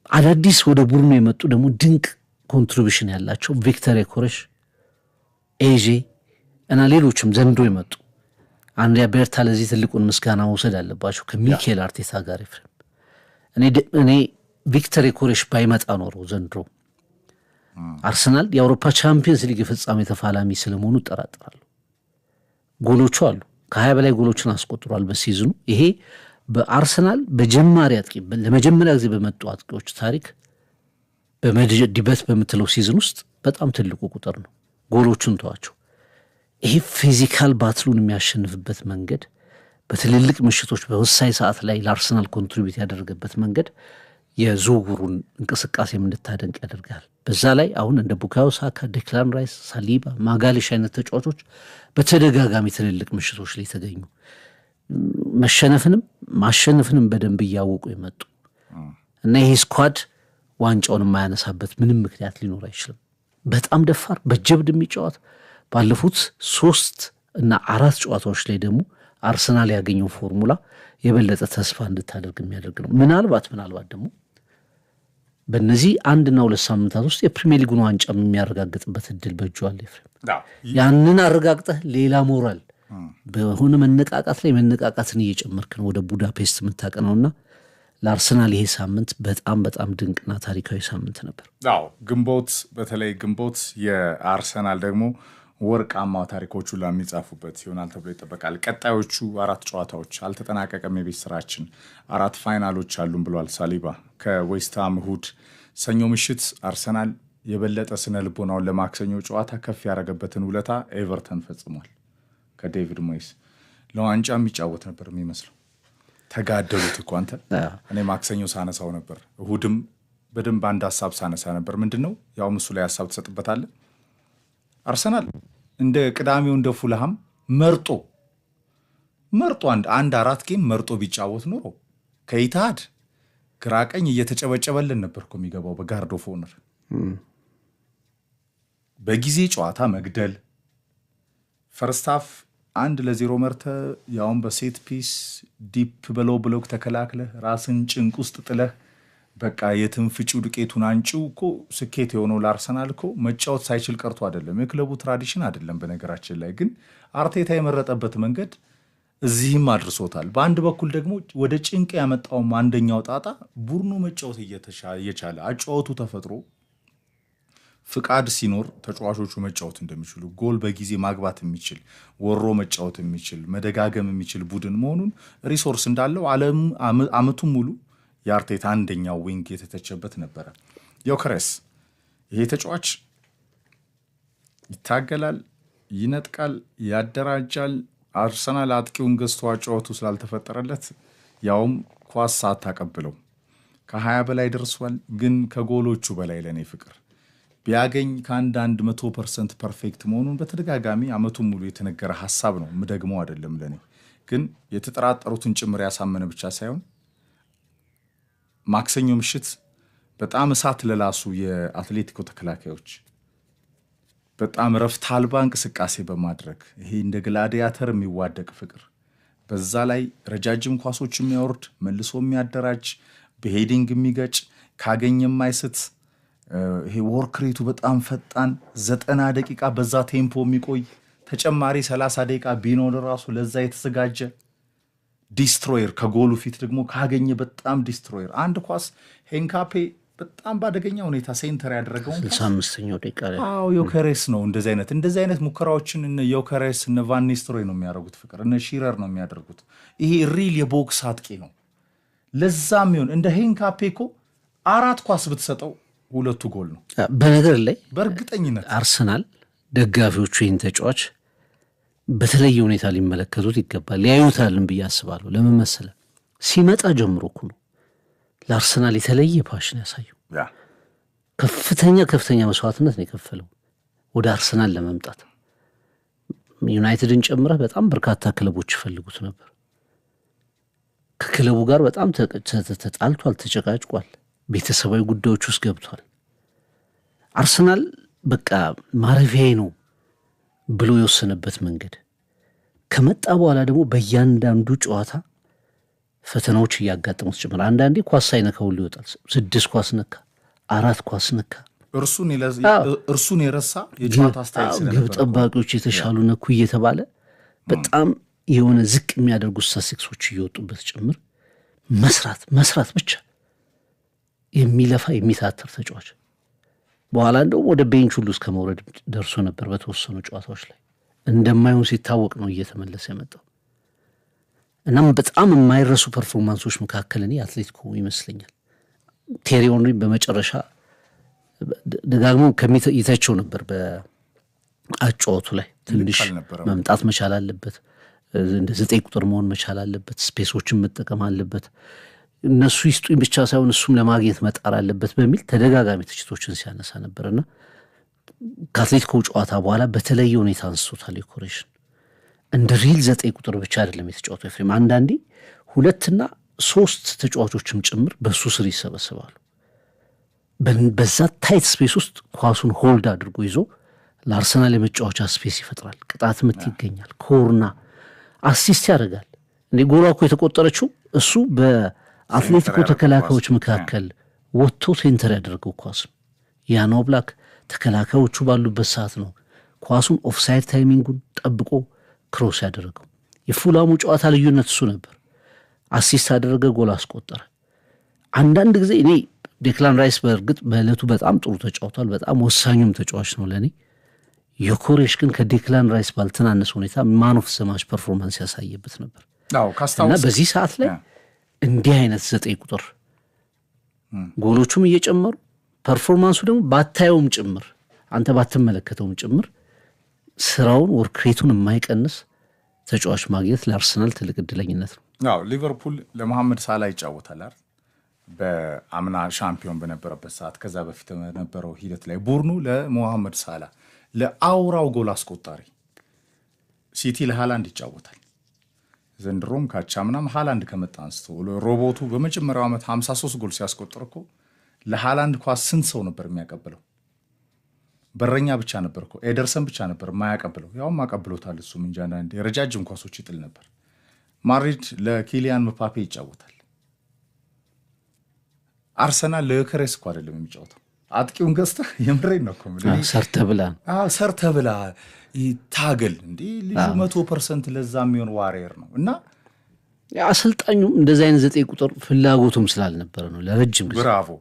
አዳዲስ ወደ ቡድኑ የመጡ ደግሞ ድንቅ contribution ያላቸው ቪክተር ዮኬሬሽ፣ ኤዜ እና ሌሎችም ዘንድሮ የመጡ፣ አንድሪያ ቤርታ ለዚህ ትልቁን ምስጋና መውሰድ አለባቸው ከሚኬል አርቴታ ጋር። ኤፍሬም፣ እኔ ቪክተር ዮኬሬሽ ባይመጣ ኖሮ ዘንድሮ አርሰናል የአውሮፓ ቻምፒየንስ ሊግ የፍጻሜ ተፋላሚ ስለመሆኑ እጠራጠራለሁ። ጎሎቹ አሉ፣ ከ20 በላይ ጎሎችን አስቆጥሯል በ season ኑ። ይሄ በአርሰናል በጀማሪ አጥቂ፣ ለመጀመሪያ ጊዜ በመጡ አጥቂዎች ታሪክ በ debut በምትለው season ውስጥ በጣም ትልቁ ቁጥር ነው። ጎሎቹን ተዋቸው። ይሄ physical battle ኡን የሚያሸንፍበት መንገድ፣ በትልልቅ ምሽቶች በወሳኝ ሰዓት ላይ ለአርሰናል contribute ያደረገበት መንገድ የዝውውሩን እንቅስቃሴም እንድታደንቅ ያደርጋል። በዛ ላይ አሁን እንደ ቡካዮ ሳካ፣ ዴክላን ራይስ፣ ሳሊባ፣ ማጋሌሽ አይነት ተጫዋቾች በተደጋጋሚ ትልልቅ ምሽቶች ላይ ተገኙ። መሸነፍንም ማሸነፍንም በደንብ እያወቁ የመጡ እና ይሄ squad ዋንጫውን የማያነሳበት ምንም ምክንያት ሊኖር አይችልም። በጣም ደፋር፣ በጀብድ የሚጫወት፣ ባለፉት ሶስት እና አራት ጨዋታዎች ላይ ደግሞ አርሰናል ያገኘው ፎርሙላ የበለጠ ተስፋ እንድታደርግ የሚያደርግ ነው። ምናልባት ደግሞ በእነዚህ 1ና 2 ሳምንታት ውስጥ የፕሪሚየር ሊጉን ዋንጫ የሚያረጋግጥበት እድል በእጁ አለ። ኤፍሬም፣ ያንን አረጋግጠህ ሌላ ሞራል በሆነ መነቃቃት ላይ መነቃቃትን እየጨመርክ ነው ወደ ቡዳፔስት የምታቀነውና ለአርሰናል ይሄ ሳምንት በጣም በጣም ድንቅና ታሪካዊ ሳምንት ነበር። አዎ፣ ግንቦት፣ በተለይ ግንቦት የአርሰናል ደግሞ ወርቃማ ታሪኮቹ ለሚጻፉበት ይሆናል ተብሎ ይጠበቃል። ቀጣዮቹ አራት ጨዋታዎች፣ አልተጠናቀቀም የቤት ስራችን፣ አራት final ኦች አሉን ብሏል ሳሊባ። ከዌስትሃም እሁድ፣ ሰኞ ምሽት አርሰናል የበለጠ ስነ ልቦናውን ለማክሰኞ ጨዋታ ከፍ ያደረገበትን ውለታ ኤቨርተን ፈጽሟል። ከዴቪድ ሞይስ ለዋንጫ የሚጫወት ነበር የሚመስለው። ተጋደሉት እኮ አንተ። እኔ ማክሰኞ ሳነሳው ነበር፣ እሁድም በደንብ አንድ ሀሳብ ሳነሳ ነበር። ምንድን ነው ያው እሱ ላይ ሀሳብ ትሰጥበታለህ። አርሰናል እንደ ቅዳሜው እንደ ፉልሃም መርጦ መርጦ አንድ አንድ አራት game መርጦ ቢጫወት ኖሮ ከኢትሃድ ግራ ቀኝ እየተጨበጨበልን ነበር እኮ የሚገባው በ guard of honor። በጊዜ ጨዋታ መግደል፣ first half 1-0 መርተ፣ ያውን በ set piece deep በ low block ተከላክለህ ራስን ጭንቅ ውስጥ ጥለህ በቃ የትም ፍጪው ዱቄቱን አንጪው እኮ ስኬት የሆነው ለአርሰናል እኮ መጫወት ሳይችል ቀርቶ አይደለም። የክለቡ tradition አይደለም። በነገራችን ላይ ግን አርቴታ የመረጠበት መንገድ እዚህም አድርሶታል። በአንድ በኩል ደግሞ ወደ ጭንቅ ያመጣውም አንደኛው ጣጣ ቡድኑ መጫወት እየቻለ፣ አጫወቱ ተፈጥሮ ፍቃድ ሲኖር ተጫዋቾቹ መጫወት እንደሚችሉ፣ ጎል በጊዜ ማግባት የሚችል፣ ወሮ መጫወት የሚችል፣ መደጋገም የሚችል ቡድን መሆኑን፣ resource እንዳለው ዓለም አመቱን ሙሉ የአርቴታ አንደኛው wing የተተቸበት ነበረ። ዮከረስ፣ ይሄ ተጫዋች ይታገላል፣ ይነጥቃል፣ ያደራጃል። አርሰናል አጥቂውን ገዝቶ አጫወቱ ስላልተፈጠረለት፣ ያውም ኳስ ሳታቀብለው ከ20 በላይ ደርሷል። ግን ከጎሎቹ በላይ ለእኔ ፍቅር ቢያገኝ ከአንድ 100% perfect መሆኑን በተደጋጋሚ አመቱን ሙሉ የተነገረ ሀሳብ ነው። ምደግመው አይደለም። ለኔ ግን የተጠራጠሩትን ጭምር ያሳመነ ብቻ ሳይሆን ማክሰኞ ምሽት በጣም እሳት ለላሱ የአትሌቲኮ ተከላካዮች በጣም ረፍት አልባ እንቅስቃሴ በማድረግ፣ ይሄ እንደ gladiator የሚዋደቅ ፍቅር፣ በዛ ላይ ረጃጅም ኳሶች የሚያወርድ፣ መልሶ የሚያደራጅ፣ በ heading የሚገጭ፣ ካገኘ የማይስት፣ ይሄ work rate ኡ በጣም ፈጣን፣ 90 ደቂቃ በዛ tempo የሚቆይ፣ ተጨማሪ 30 ደቂቃ ቢኖር ራሱ ለዛ የተዘጋጀ destroyer፣ ከጎሉ ፊት ደግሞ ካገኘ በጣም destroyer። አንድ ኳስ ሄንካፔ በጣም በአደገኛ ሁኔታ center ያደረገውን 65ኛው ደቂቃ ላይ። አዎ፣ ዮከሬስ ነው። እንደዚህ አይነት ሙከራዎችን እነ ዮከሬስ፣ እነ ቫን ኒስትሮይ ነው የሚያደርጉት። ፍቅር፣ እነ ሺረር ነው የሚያደርጉት። ይሄ real የ box አጥቂ ነው። ለዛም ይሆን እንደ ሄንካፔ እኮ አራት ኳስ ብትሰጠው ሁለቱ ጎል ነው። በነገር ላይ በእርግጠኝነት። አርሰናል ደጋፊዎቹ ይህን ተጫዋች በተለየ ሁኔታ ሊመለከቱት ይገባል፣ ሊያዩታልን ብዬ አስባለሁ። ለምን መሰለህ? ሲመጣ ጀምሮ እኮ ነው ለአርሰናል የተለየ passion ያሳየው። ከፍተኛ ከፍተኛ መስዋዕትነት ነው የከፈለው ወደ አርሰናል ለመምጣት። ዩናይትድን ጨምረህ በጣም በርካታ ክለቦች ይፈልጉት ነበር። ከክለቡ ጋር በጣም ተጣልቷል፣ ተጨቃጭቋል፣ ቤተሰባዊ ጉዳዮች ውስጥ ገብቷል። አርሰናል በቃ ማረፊያዬ ነው ብሎ የወሰነበት መንገድ፣ ከመጣ በኋላ ደግሞ በእያንዳንዱ ጨዋታ ፈተናዎች እያጋጠሙት ጭምር፣ አንዳንዴ ኳስ ሳይነካ ሁሉ ይወጣል። ስድስት ኳስ ነካ፣ አራት ኳስ ነካ። እርሱን የረሳ የጨዋታ style። ግብ ጠባቂዎች የተሻሉ ነኩ እየተባለ በጣም የሆነ ዝቅ የሚያደርጉ ስታቲስቲክሶች እየወጡበት ጭምር መስራት መስራት ብቻ የሚለፋ፣ የሚታትር ተጫዋች፣ በኋላ እንደውም ወደ bench ሁሉ እስከ መውረድ ደርሶ ነበር። በተወሰኑ ጨዋታዎች ላይ እንደማይሆን ሲታወቅ ነው እየተመለሰ የመጣው። እናም በጣም የማይረሱ performance ኦች መካከል እኔ አትሌቲኮ ይመስለኛል። ቴሪ ኦንሪ በመጨረሻ ደጋግሞ ይተቸው ነበር። በአጨዋወቱ ላይ ትንሽ መምጣት መቻል አለበት፣ እንደ 9 ቁጥር መሆን መቻል አለበት፣ space ኦችን መጠቀም አለበት፣ እነሱ ይስጡኝ ብቻ ሳይሆን እሱም ለማግኘት መጣር አለበት በሚል ተደጋጋሚ ትችቶችን ሲያነሳ ነበርና ከአትሌቲኮ ጨዋታ በኋላ በተለየ ሁኔታ አንስቶታል። ዮኬሬሽን እንደ real 9 ቁጥር ብቻ አይደለም የተጫወተው ኤፍሬም። አንዳንዴ ሁለትና ሶስት ተጫዋቾችም ጭምር በሱ ስር ይሰበስባሉ። በዛ tight space ውስጥ ኳሱን hold አድርጎ ይዞ ለአርሰናል የመጫወቻ space ይፈጥራል። ቅጣት ምት ይገኛል። Corner፣ assist ያደርጋል። እንዴ፣ ጎሏ እኮ የተቆጠረችው እሱ በአትሌቲኮ ተከላካዮች መካከል ወጥቶ center ያደረገው ኳስ ነው። ያን ኦብላክ ተከላካዮቹ ባሉበት ሰዓት ነው ኳሱን offside timing ኡን ጠብቆ cross ያደረገው። የፉላሙ ጨዋታ ልዩነት እሱ ነበር። Assist አደረገ፣ ጎል አስቆጠረ። አንዳንድ ጊዜ እኔ ዴክላን ራይስ በእርግጥ በዕለቱ በጣም ጥሩ ተጫውቷል። በጣም ወሳኙም ተጫዋች ነው ለእኔ። ዮኬሬሽ ግን ከዴክላን ራይስ ባልተናነሰ ሁኔታ man of the match performance ያሳየበት ነበር እና በዚህ ሰዓት ላይ እንዲህ አይነት 9 ቁጥር ጎሎቹም እየጨመሩ፣ performance ኡ ደግሞ ባታየውም ጭምር፣ አንተ ባትመለከተውም ጭምር ስራውን work rate ኡን የማይቀንስ ተጫዋች ማግኘት ለአርሰናል ትልቅ እድለኝነት ነው። አዎ፣ ሊቨርፑል ለመሐመድ ሳላ ይጫወታል አይደል? በአምና ሻምፒዮን በነበረበት ሰዓት፣ ከዛ በፊት በነበረው ሂደት ላይ ቡድኑ ለሞሐመድ ሳላ፣ ለአውራው ጎል አስቆጣሪ፣ ሲቲ ለሃላንድ ይጫወታል። ዘንድሮም ካቻምናም ሃላንድ ከመጣ አንስቶ ሮቦቱ በመጀመሪያው ዓመት 53 ጎል ሲያስቆጥር እኮ ለሃላንድ ኳስ ስንት ሰው ነበር የሚያቀብለው? በረኛ ብቻ ነበር እኮ፣ ኤደርሰን ብቻ ነበር የማያቀብለው። ያውም አቀብሎታል እሱም እንጂ አንዳንዴ የረጃጅም ኳሶች ይጥል ነበር። ማድሪድ ለኪሊያን ምባፔ ይጫወታል። አርሰናል ለዮኬሬስ እኮ አይደለም የሚጫወተው። አጥቂውን ገዝተህ፣ የምሬን ነው እኮ የምልህ። ሰርተህ ብላ። ሰርተህ ብላ፣ ታገል። እንዲህ ልጁ 100% ለዛ የሚሆን warrior ነው እና አሰልጣኙም እንደዚህ አይነት 9 ቁጥር ፍላጎቱም ስላልነበረ ነው ለረጅም ጊዜ። Bravo።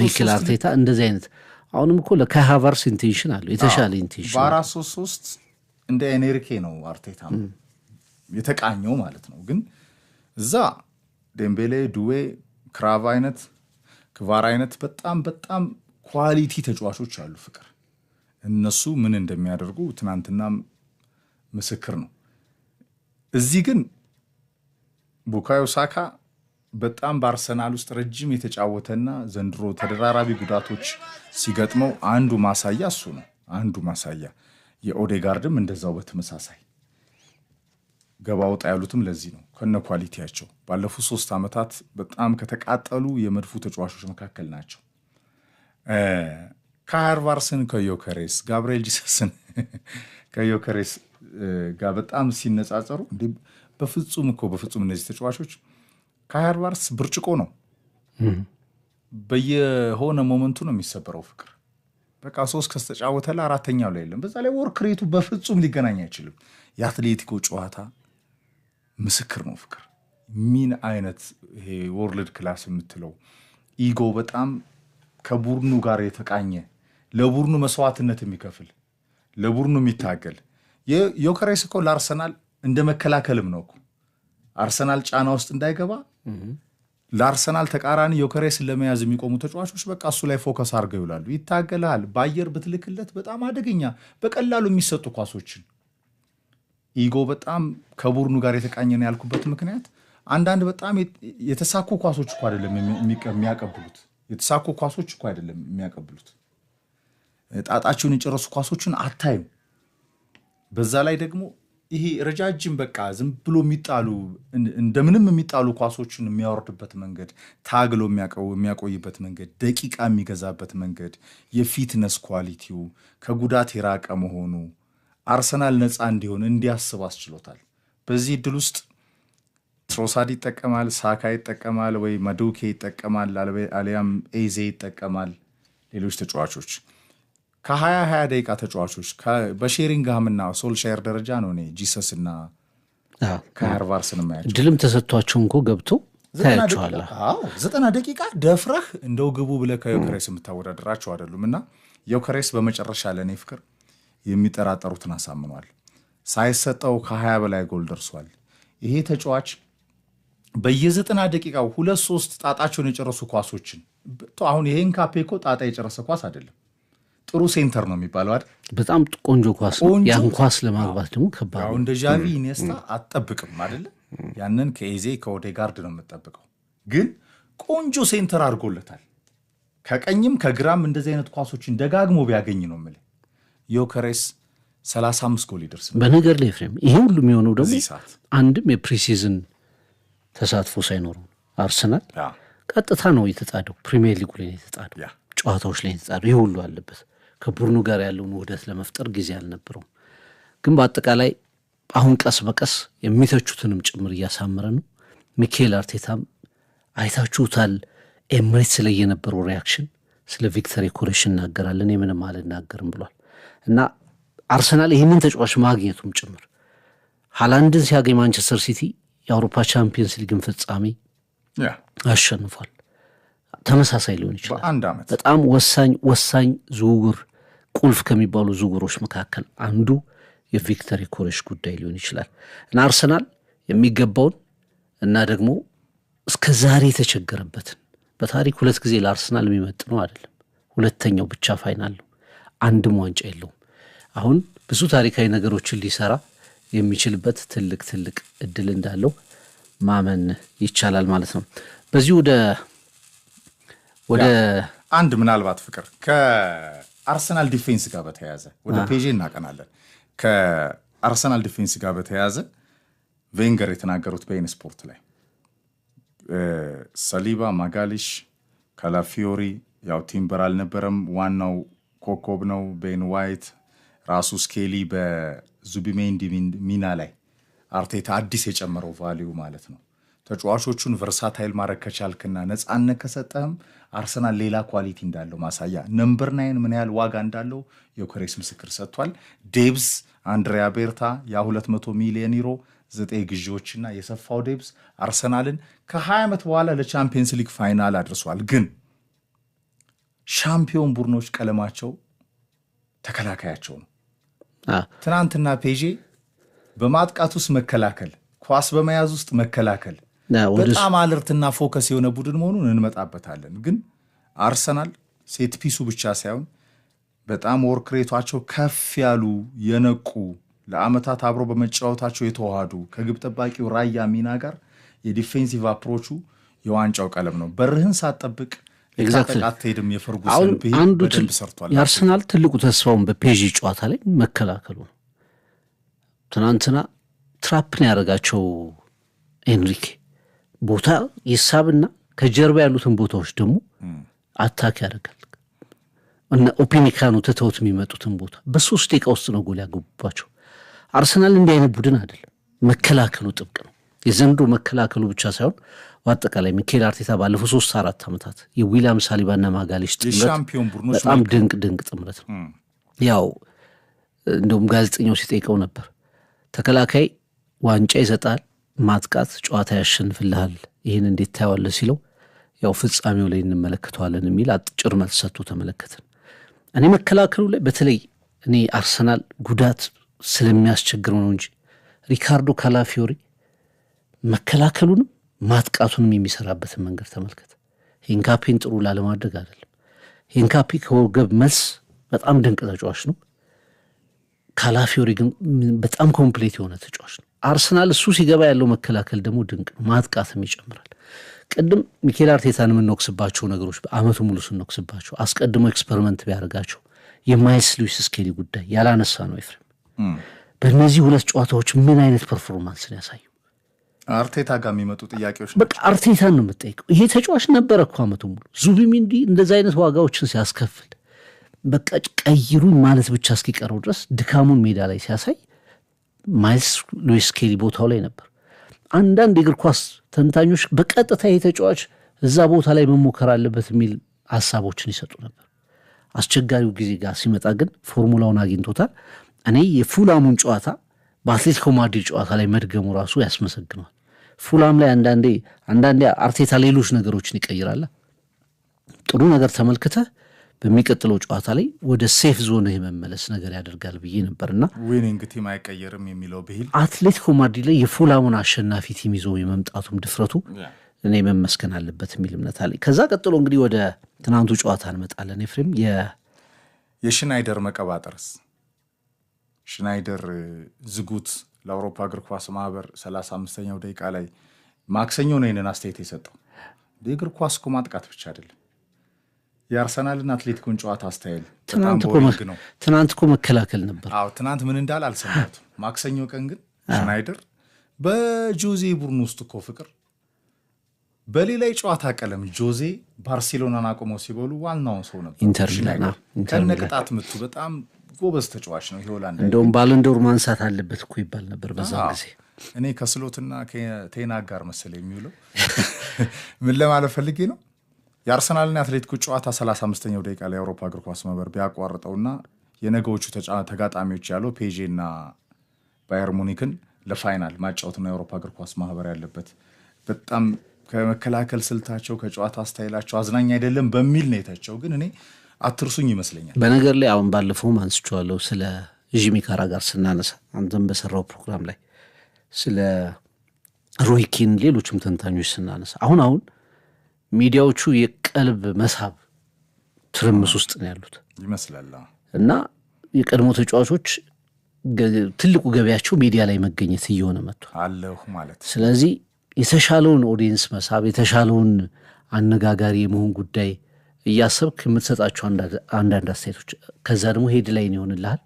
ሚኬል አርቴታ እንደዚህ አይነት፣ አሁንም እኮ ለካይ ሃቨርትስ intention አለው፣ የተሻለ intention። በ4-3-3 እንደ ኤንሪኬ ነው አርቴታ የተቃኘው ማለት ነው። ግን እዛ ዴምቤሌ፣ ዱዌ፣ ክራቭ አይነት፣ ክቫር አይነት በጣም በጣም quality ተጫዋቾች አሉ። ፍቅር፣ እነሱ ምን እንደሚያደርጉ ትናንትናም ምስክር ነው። እዚህ ግን ቡካዮ ሳካ በጣም በአርሰናል ውስጥ ረጅም የተጫወተና ዘንድሮ ተደራራቢ ጉዳቶች ሲገጥመው አንዱ ማሳያ እሱ ነው። አንዱ ማሳያ የኦዴጋርድም እንደዛው በተመሳሳይ ገባ ወጣ ያሉትም ለዚህ ነው። ከነ quality ያቸው ባለፉት 3 ዓመታት በጣም ከተቃጠሉ የመድፉ ተጫዋቾች መካከል ናቸው። ካይ ሃቨርትስን ከዮከሬስ፣ ጋብርኤል ጂሰስን ከዮከሬስ ጋር በጣም ሲነጻጸሩ እንዲህ በፍጹም እኮ በፍጹም እነዚህ ተጫዋቾች፣ ካይ ሃቨርትስ ብርጭቆ ነው። በየሆነ moment ኡ ነው የሚሰበረው ፍቅር። በቃ ሶስት ከተጫወተ አራተኛው ላይ የለም። በዛ ላይ work rate ኡ በፍጹም ሊገናኝ አይችልም። የአትሌቲኮ ጨዋታ ምስክር ነው ፍቅር። ምን አይነት ይሄ world class የምትለው ego፣ በጣም ከቡድኑ ጋር የተቃኘ፣ ለቡድኑ መስዋዕትነት የሚከፍል፣ ለቡድኑ የሚታገል። ዮከሬስ እኮ ለአርሰናል እንደ መከላከልም ነው እኮ። አርሰናል ጫና ውስጥ እንዳይገባ ለአርሰናል ተቃራኒ ዮከሬስን ለመያዝ የሚቆሙ ተጫዋቾች በቃ እሱ ላይ focus አድርገው ይውላሉ። ይታገላል። በአየር ብትልክለት በጣም አደገኛ፣ በቀላሉ የሚሰጡ ኳሶችን ego በጣም ከቡድኑ ጋር የተቃኘ ነው ያልኩበት ምክንያት አንዳንድ በጣም የተሳኩ ኳሶች እኮ አይደለም የሚያቀብሉት። የተሳኩ ኳሶች እኮ አይደለም የሚያቀብሉት። ጣጣቸውን የጨረሱ ኳሶችን አታይም። በዛ ላይ ደግሞ ይሄ ረጃጅም በቃ ዝም ብሎ የሚጣሉ፣ እንደምንም የሚጣሉ ኳሶችን የሚያወርድበት መንገድ፣ ታግሎ የሚያቆይበት መንገድ፣ ደቂቃ የሚገዛበት መንገድ፣ የ fitness quality ው፣ ከጉዳት የራቀ መሆኑ አርሰናል ነፃ እንዲሆን፣ እንዲያስብ አስችሎታል። በዚህ እድል ውስጥ ትሮሳድ ይጠቀማል፣ ሳካ ይጠቀማል፣ ወይ ማዱኬ ይጠቀማል፣ አሊያም ኤዜ ይጠቀማል። ሌሎች ተጫዋቾች ከ20 20 ደቂቃ ተጫዋቾች በሼሪንግሃምና ሶልሻየር ደረጃ ነው እኔ ጂሰስ እና ካይ ሃቨርትስን የማያቸው። እድልም ተሰጥቷቸው እንኮ ገብቶ ታያቸዋለህ። 90 ደቂቃ ደፍረህ እንደው ግቡ ብለህ ከዮከሬስ የምታወዳደራቸው አይደሉም። እና ዮከሬስ በመጨረሻ ለእኔ ፍቅር የሚጠራጠሩትን አሳምኗል። ሳይሰጠው ከ20 በላይ ጎል ደርሷል። ይሄ ተጫዋች በየዘጠና ደቂቃው ሁለት ሶስት ጣጣቸውን የጨረሱ ኳሶችን፣ አሁን ይሄ ኢንካፔ እኮ ጣጣ የጨረሰ ኳስ አይደለም፣ ጥሩ center ነው የሚባለው አይደል? በጣም ቆንጆ ኳስ ነው። ያን ኳስ ለማግባት ደግሞ ከባድ ነው። እንደ ዣቪ ኢኒየስታ አትጠብቅም አይደለ? ያንን ከኤዜ ከኦዴጋርድ ነው የምጠብቀው። ግን ቆንጆ center አድርጎለታል። ከቀኝም ከግራም እንደዚህ አይነት ኳሶችን ደጋግሞ ቢያገኝ ነው የምልህ ዮከሬስ 35 ጎል ይደርስ። በነገር ላይ ኤፍሬም፣ ይሄ ሁሉ የሚሆነው ደግሞ አንድም የ pre-season ተሳትፎ ሳይኖረው አርሰናል ቀጥታ ነው የተጣደው። ፕሪሚየር ሊጉ ላይ ነው የተጣደው፣ ጨዋታዎች ላይ የተጣደው። ይሄ ሁሉ አለበት። ከቡድኑ ጋር ያለውን ውህደት ለመፍጠር ጊዜ አልነበረውም። ግን በአጠቃላይ አሁን ቀስ በቀስ የሚተቹትንም ጭምር እያሳመረ ነው። ሚኬል አርቴታም አይታችሁታል። ኤምሬትስ ላይ የነበረው reaction፣ ስለ ቪክተር ዮኬሬሽ እናገራለን፣ እኔ ምንም አልናገርም ብሏል። እና አርሰናል ይህንን ተጫዋች ማግኘቱም ጭምር፣ ሃላንድን ሲያገኝ ማንቸስተር ሲቲ የአውሮፓ ቻምፒየንስ ሊግን ፍጻሜ አሸንፏል። ተመሳሳይ ሊሆን ይችላል። በአንድ ዓመት። በጣም ወሳኝ ወሳኝ ዝውውር፣ ቁልፍ ከሚባሉ ዝውውሮች መካከል አንዱ የቪክተር ዮኬሬሽ ጉዳይ ሊሆን ይችላል። እና አርሰናል የሚገባውን እና ደግሞ እስከ ዛሬ የተቸገረበትን፣ በታሪክ ሁለት ጊዜ ለአርሰናል የሚመጥነው አይደለም። ሁለተኛው ብቻ final ነው። አንድም ዋንጫ የለውም። አሁን ብዙ ታሪካዊ ነገሮችን ሊሰራ የሚችልበት ትልቅ ትልቅ እድል እንዳለው ማመን ይቻላል ማለት ነው። በዚህ ወደ አንድ ምናልባት ፍቅር ከአርሰናል defense ጋር በተያያዘ፣ ወደ ፔዤ እናቀናለን። ከአርሰናል defense ጋር በተያያዘ ቬንገር የተናገሩት በኢን ስፖርት ላይ ሰሊባ፣ ማጋሊሽ፣ ካላፊዮሪ፣ ያው ቲምበር አልነበረም፣ ዋናው ኮከብ ነው። ቤን ዋይት፣ ራሱ ስኬሊ በዙቢሜንዲ ሚና ላይ አርቴታ አዲስ የጨመረው value ማለት ነው። ተጫዋቾቹን versatile ማድረግ ከቻልክና ነፃነት ከሰጠህም አርሰናል ሌላ quality እንዳለው ማሳያ፣ number nine ምን ያህል ዋጋ እንዳለው ዮከሬስ ምስክር ሰጥቷል። Depth፣ አንድሪያ ቤርታ ያ 200 ሚሊዮን ዩሮ ዘጠኝ ግዢዎችና የሰፋው depth አርሰናልን ከ20 ዓመት በኋላ ለቻምፒየንስ ሊግ final አድርሷል። ግን ሻምፒዮን ቡድኖች ቀለማቸው ተከላካያቸው ነው። ትናንትና ፔዤ በማጥቃት ውስጥ መከላከል፣ ኳስ በመያዝ ውስጥ መከላከል፣ በጣም alert ና focus የሆነ ቡድን መሆኑን እንመጣበታለን። ግን አርሰናል set piece ኡ ብቻ ሳይሆን በጣም work rate ኣቸው ከፍ ያሉ፣ የነቁ፣ ለአመታት አብሮ በመጫወታቸው የተዋሃዱ፣ ከግብ ጠባቂው ራያ ሚና ጋር የ defensive approach ኡ የዋንጫው ቀለም ነው። በርህን ሳትጠብቅ Exactly. ልታጠቃ አትሄድም። የፈርጉሰን አሁን ብሂል አንዱ በደንብ ሰርቷል። የአርሰናል ትልቁ ተስፋውን በፔጂ ጨዋታ ላይ መከላከሉ ነው። ትናንትና trap ን ያደረጋቸው ኤንሪኬ ቦታ ይሳብና ከጀርባ ያሉትን ቦታዎች ደግሞ attack ያደርጋል እና ኡፓሜካኖ ትተውት የሚመጡትን ቦታ በ3 ደቂቃ ውስጥ ነው ጎል ያገቡባቸው። አርሰናል እንዲህ አይነት ቡድን አይደለም። መከላከሉ ጥብቅ ነው። የዘንድሮ መከላከሉ ብቻ ሳይሆን በአጠቃላይ ሚኬል አርቴታ ባለፉት 3-4 ዓመታት የዊሊያም ሳሊባና ማጋሌሽ ጥምረት የሻምፒዮን ቡድኖች በጣም ድንቅ ድንቅ ጥምረት ነው። ያው እንደውም ጋዜጠኛው ሲጠይቀው ነበር፣ ተከላካይ ዋንጫ ይሰጣል፣ ማጥቃት ጨዋታ ያሸንፍልሃል፣ ይህን እንዴት ታየዋለህ ሲለው ያው ፍጻሜው ላይ እንመለከተዋለን የሚል አጭር መልስ ሰጥቶ ተመለከትን። እኔ መከላከሉ ላይ በተለይ እኔ አርሰናል ጉዳት ስለሚያስቸግረው ነው እንጂ ሪካርዶ ካላፊዮሪ መከላከሉንም ማጥቃቱንም የሚሰራበትን መንገድ ተመልከት። ሂንካፔን ጥሩ ላለማድረግ አይደለም። ሂንካፔ ከወገብ መልስ በጣም ድንቅ ተጫዋች ነው። ካላፊዮሪ ግን በጣም complete የሆነ ተጫዋች ነው። አርሰናል እሱ ሲገባ ያለው መከላከል ደግሞ ድንቅ ነው፣ ማጥቃትም ይጨምራል። ቅድም ሚኬል አርቴታን የምንወቅስባቸው ነገሮች በአመቱ ሙሉ ስንወቅስባቸው አስቀድሞ experiment ቢያደርጋቸው የማይልስ ሉዊስ ስኬሊ ጉዳይ ያላነሳ ነው ኤፍሬም። በእነዚህ ሁለት ጨዋታዎች ምን አይነት performance ነው ያሳየው? አርቴታ ጋር የሚመጡ ጥያቄዎች በቃ አርቴታን ነው የምጠይቀው። ይሄ ተጫዋች ነበረ እኮ አመቱ ሙሉ ዙቢሚንዲ እንደዚ አይነት ዋጋዎችን ሲያስከፍል በቃ ቀይሩኝ ማለት ብቻ እስኪቀረው ድረስ ድካሙን ሜዳ ላይ ሲያሳይ ማይልስ ሉዊስ ስኬሊ ቦታው ላይ ነበር። አንዳንድ የእግር ኳስ ተንታኞች በቀጥታ ይሄ ተጫዋች እዛ ቦታ ላይ መሞከር አለበት የሚል ሀሳቦችን ይሰጡ ነበር። አስቸጋሪው ጊዜ ጋር ሲመጣ ግን ፎርሙላውን አግኝቶታል። እኔ የፉላሙን ጨዋታ በአትሌቲኮ ማድሪድ ጨዋታ ላይ መድገሙ ራሱ ያስመሰግነዋል። ፉላም ላይ አንዳንዴ አንዳንዴ አርቴታ ሌሎች ነገሮችን ይቀይራል። ጥሩ ነገር ተመልክተህ በሚቀጥለው ጨዋታ ላይ ወደ safe zone የመመለስ ነገር ያደርጋል ብዬ ነበርና Winning team አይቀየርም የሚለው ብሂል አትሌቲኮ ማድሪድ ላይ የፉላሙን አሸናፊ team ይዞ የመምጣቱም ድፍረቱ እኔ መመስገን አለበት የሚል እምነት አለኝ። ከዛ ቀጥሎ እንግዲህ ወደ ትናንቱ ጨዋታ እንመጣለን። ኤፍሬም። የሽናይደር መቀባጠርስ፣ ሽናይደር ዝጉት ለአውሮፓ እግር ኳስ ማህበር 35ኛው ደቂቃ ላይ ማክሰኞ ነው ይህንን አስተያየት የሰጠው። የእግር ኳስ እኮ ማጥቃት ብቻ አይደለም። የአርሰናልና አትሌቲኮን ጨዋታ style ትናንት ነው። ትናንት እኮ መከላከል ነበር። አዎ፣ ትናንት ምን እንዳለ አልሰማሁትም። ማክሰኞ ቀን ግን ሽናይደር በጆዜ ቡድን ውስጥ እኮ ፍቅር በሌላ የጨዋታ ቀለም ጆዜ ባርሴሎናን አቁመው ሲበሉ ዋናውን ሰው ነበር። ኢንተር ሚላን ከነ ቅጣት ምቱ በጣም ጎበዝ ተጫዋች ነው። ሆላንድ እንደውም ባሎንዶር ማንሳት አለበት እኮ ይባል ነበር በዛ ጊዜ። እኔ ከስሎትና ከቴና ጋር መሰለኝ የሚውለው። ምን ለማለት ፈልጌ ነው? የአርሰናልና የአትሌቲኮ ጨዋታ 35ኛው ደቂቃ ላይ የአውሮፓ እግር ኳስ ማህበር ቢያቋርጠውና የነገዎቹ ተጋጣሚዎች ያለው ፔዤ እና ባየር ሙኒክን ለ final ማጫወት ነው የአውሮፓ እግር ኳስ ማህበር ያለበት። በጣም ከመከላከል ስልታቸው ከጨዋታ style ኣቸው አዝናኝ አይደለም በሚል ነው የተቸው። ግን እኔ አትርሱኝ ይመስለኛል። በነገር ላይ አሁን ባለፈውም አንስቼዋለሁ ስለ ጂሚ ካራጋር ስናነሳ፣ አንተም በሰራው ፕሮግራም ላይ ስለ ሮይኪን ሌሎችም ተንታኞች ስናነሳ አሁን አሁን ሚዲያዎቹ የቀልብ መሳብ ትርምስ ውስጥ ነው ያሉት ይመስላል። እና የቀድሞ ተጫዋቾች ትልቁ ገበያቸው ሚዲያ ላይ መገኘት እየሆነ መጥቷል። አለሁ ማለት። ስለዚህ የተሻለውን audience መሳብ፣ የተሻለውን አነጋጋሪ የመሆን ጉዳይ እያሰብክ የምትሰጣቸው አንዳንድ አስተያየቶች ከዛ ደግሞ headline ይሆንልሃል።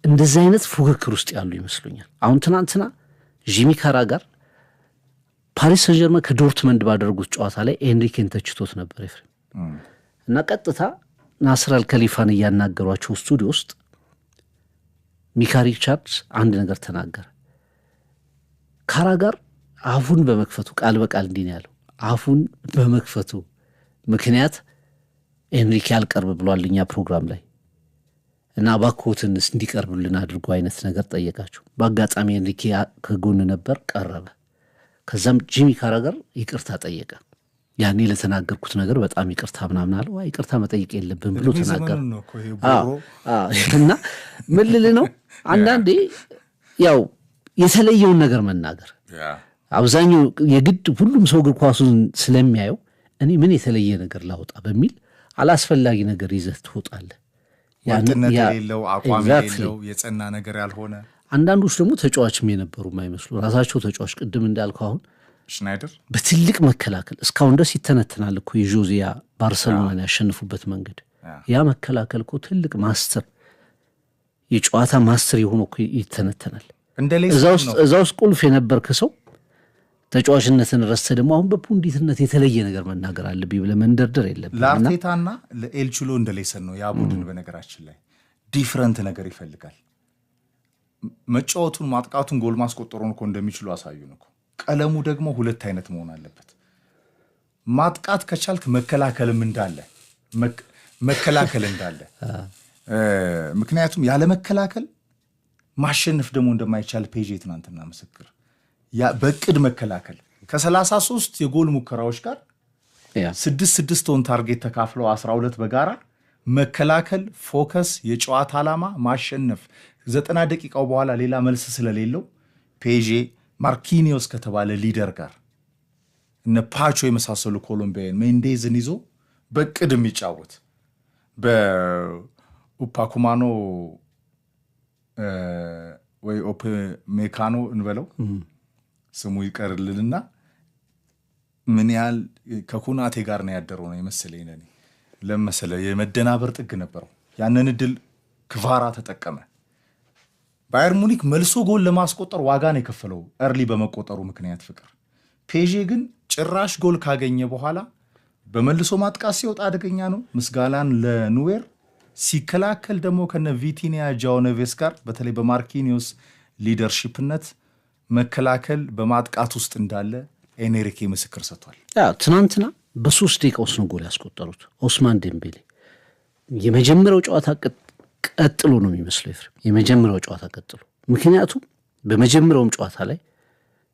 እንደዚህ አይነት ፉክክር ውስጥ ያሉ ይመስሉኛል። አሁን ትናንትና ጂሚ ካራጋር ፓሪስ ሰን ከዶርትመንድ ባደረጉት ጨዋታ ላይ ኤንሪኬን ተችቶት ነበር ኤፍሬም። እና ቀጥታ ናስር አልከሊፋን እያናገሯቸው ስቱዲዮ ውስጥ ሚካ ሪቻርድስ አንድ ነገር ተናገረ። ካራጋር አፉን በመክፈቱ፣ ቃል በቃል እንዲህ ነው ያለው፣ አፉን በመክፈቱ ምክንያት ኤንሪኬ አልቀርብ ብሏል እኛ ፕሮግራም ላይ እና እባክዎትን እንዲቀርብልን አድርጎ አይነት ነገር ጠየቃቸው። በአጋጣሚ ኤንሪኬ ከጎን ነበር፣ ቀረበ። ከዛም ጂሚ ካራገር ይቅርታ ጠየቀ። ያኔ ለተናገርኩት ነገር በጣም ይቅርታ ምናምን አለው። ይቅርታ መጠየቅ የለብን ብሎ ተናገረ። እና ምን ልል ነው፣ አንዳንዴ ያው የተለየውን ነገር መናገር አብዛኛው የግድ ሁሉም ሰው እግር ኳሱን ስለሚያየው እኔ ምን የተለየ ነገር ላውጣ በሚል አላስፈላጊ ነገር ይዘህ ትወጣለህ። ወጥነት የሌለው፣ አቋም የሌለው፣ የጸና ነገር ያልሆነ። አንዳንዶች ደግሞ ተጫዋችም የነበሩ የማይመስሉ ራሳቸው ተጫዋች ቅድም እንዳልከው አሁን ሽናይደር በትልቅ መከላከል እስካሁን ድረስ ይተነትናል እኮ የዦዚያ ባርሰሎናን ያሸንፉበት መንገድ። ያ መከላከል እኮ ትልቅ master፣ የጨዋታ master የሆነ እኮ ይተነተናል። እዛ ውስጥ ቁልፍ የነበርክ ሰው ተጫዋችነትን ረስተህ ደግሞ አሁን በ pundit ነት የተለየ ነገር መናገር አለብኝ ብለህ መንደርደር የለብህም። ለአርቴታና ለኤልችሎ እንደ lesson ነው ያ ቡድን። በነገራችን ላይ different ነገር ይፈልጋል። መጫወቱን፣ ማጥቃቱን፣ ጎል ማስቆጠሩን እኮ እንደሚችሉ አሳዩን እኮ። ቀለሙ ደግሞ ሁለት አይነት መሆን አለበት። ማጥቃት ከቻልክ መከላከልም እንዳለ መከላከል እንዳለ፣ ምክንያቱም ያለ መከላከል ማሸነፍ ደግሞ እንደማይቻል ፔዤ ትናንትና ምስክር። በእቅድ መከላከል ከ33 የጎል ሙከራዎች ጋር 6 6 on target ተካፍለው 12 በጋራ መከላከል፣ focus፣ የጨዋታ ዓላማ ማሸነፍ። 90 ደቂቃው በኋላ ሌላ መልስ ስለሌለው ፔዤ ማርኪኒዮስ ከተባለ leader ጋር እነ ፓቾ የመሳሰሉ ኮሎምቢያን ሜንዴዝን ይዞ በእቅድ የሚጫወት በኡፓኩማኖ ወይ ኦፕ ሜካኖ እንበለው ስሙ ይቀርልንና ምን ያህል ከኩናቴ ጋር ነው ያደረው ነው የመሰለኝ። ለእኔ ለመሰለ የመደናበር ጥግ ነበረው። ያንን እድል ክቫራ ተጠቀመ። ባየር ሙኒክ መልሶ ጎል ለማስቆጠር ዋጋ ነው የከፈለው early በመቆጠሩ ምክንያት ፍቅር። ፔዤ ግን ጭራሽ ጎል ካገኘ በኋላ በመልሶ ማጥቃት ሲወጣ አደገኛ ነው። ምስጋናን ለኑዌር። ሲከላከል ደግሞ ከነ ቪቲኒያ ጃኦ ኔቬስ ጋር በተለይ በማርኪኒዮስ leadership ነት መከላከል በማጥቃት ውስጥ እንዳለ ኤንሪኬ ምስክር ሰጥቷል። ትናንትና በ3 ደቂቃ ውስጥ ነው ጎል ያስቆጠሩት ኦስማን ዴምቤሌ። የመጀመሪያው ጨዋታ ቀጥሎ ነው የሚመስለው ኤፍሬም፣ የመጀመሪያው ጨዋታ ቀጥሎ። ምክንያቱም በመጀመሪያውም ጨዋታ ላይ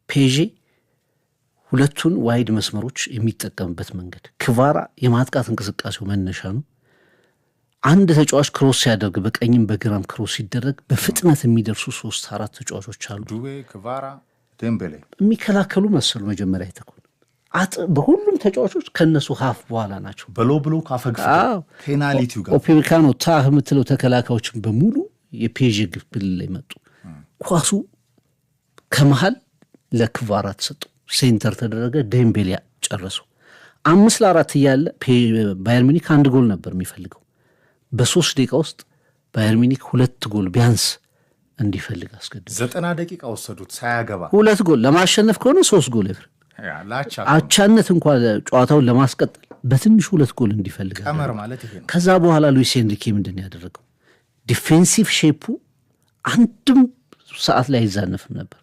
ፔዤ ሁለቱን wide መስመሮች የሚጠቀምበት መንገድ ክቫራ የማጥቃት እንቅስቃሴው መነሻ ነው። አንድ ተጫዋች cross ሲያደርግ በቀኝም በግራም cross ሲደረግ በፍጥነት የሚደርሱ ሶስት አራት ተጫዋቾች አሉ። ዱዌ፣ ክቫራ፣ ዴምቤሌ የሚከላከሉ መሰሉ መጀመሪያ የተኮን በሁሉም ተጫዋቾች ከነሱ half በኋላ ናቸው። በ low block አፈግፍገው penalty ው ጋር ኦፔሜካኖ ታህ የምትለው ተከላካዮችን በሙሉ የፔዤ ግብ ክልል ላይ መጡ። ኳሱ ከመሀል ለክቫራ ተሰጡ። Center ተደረገ። ዴምቤሌ ጨረሱ። 5-4 እያለ ባየር ሚኒክ አንድ ጎል ነበር የሚፈልገው። በ3 ደቂቃ ውስጥ ባየር ሚኒክ ሁለት ጎል ቢያንስ እንዲፈልግ አስገድዶ 90 ደቂቃ ወሰዱት ሳያገባ። ሁለት ጎል ለማሸነፍ ከሆነ ሶስት ጎል ኤፍሬም፣ ላቻ አቻነት እንኳ ጨዋታውን ለማስቀጠል በትንሹ ሁለት ጎል እንዲፈልግ ቀመር ማለት ይሄ ነው። ከዛ በኋላ ሉዊስ ኤንሪኬ ምንድን ነው ያደረገው? Defensive shape ኡ አንድም ሰዓት ላይ አይዛነፍም ነበር።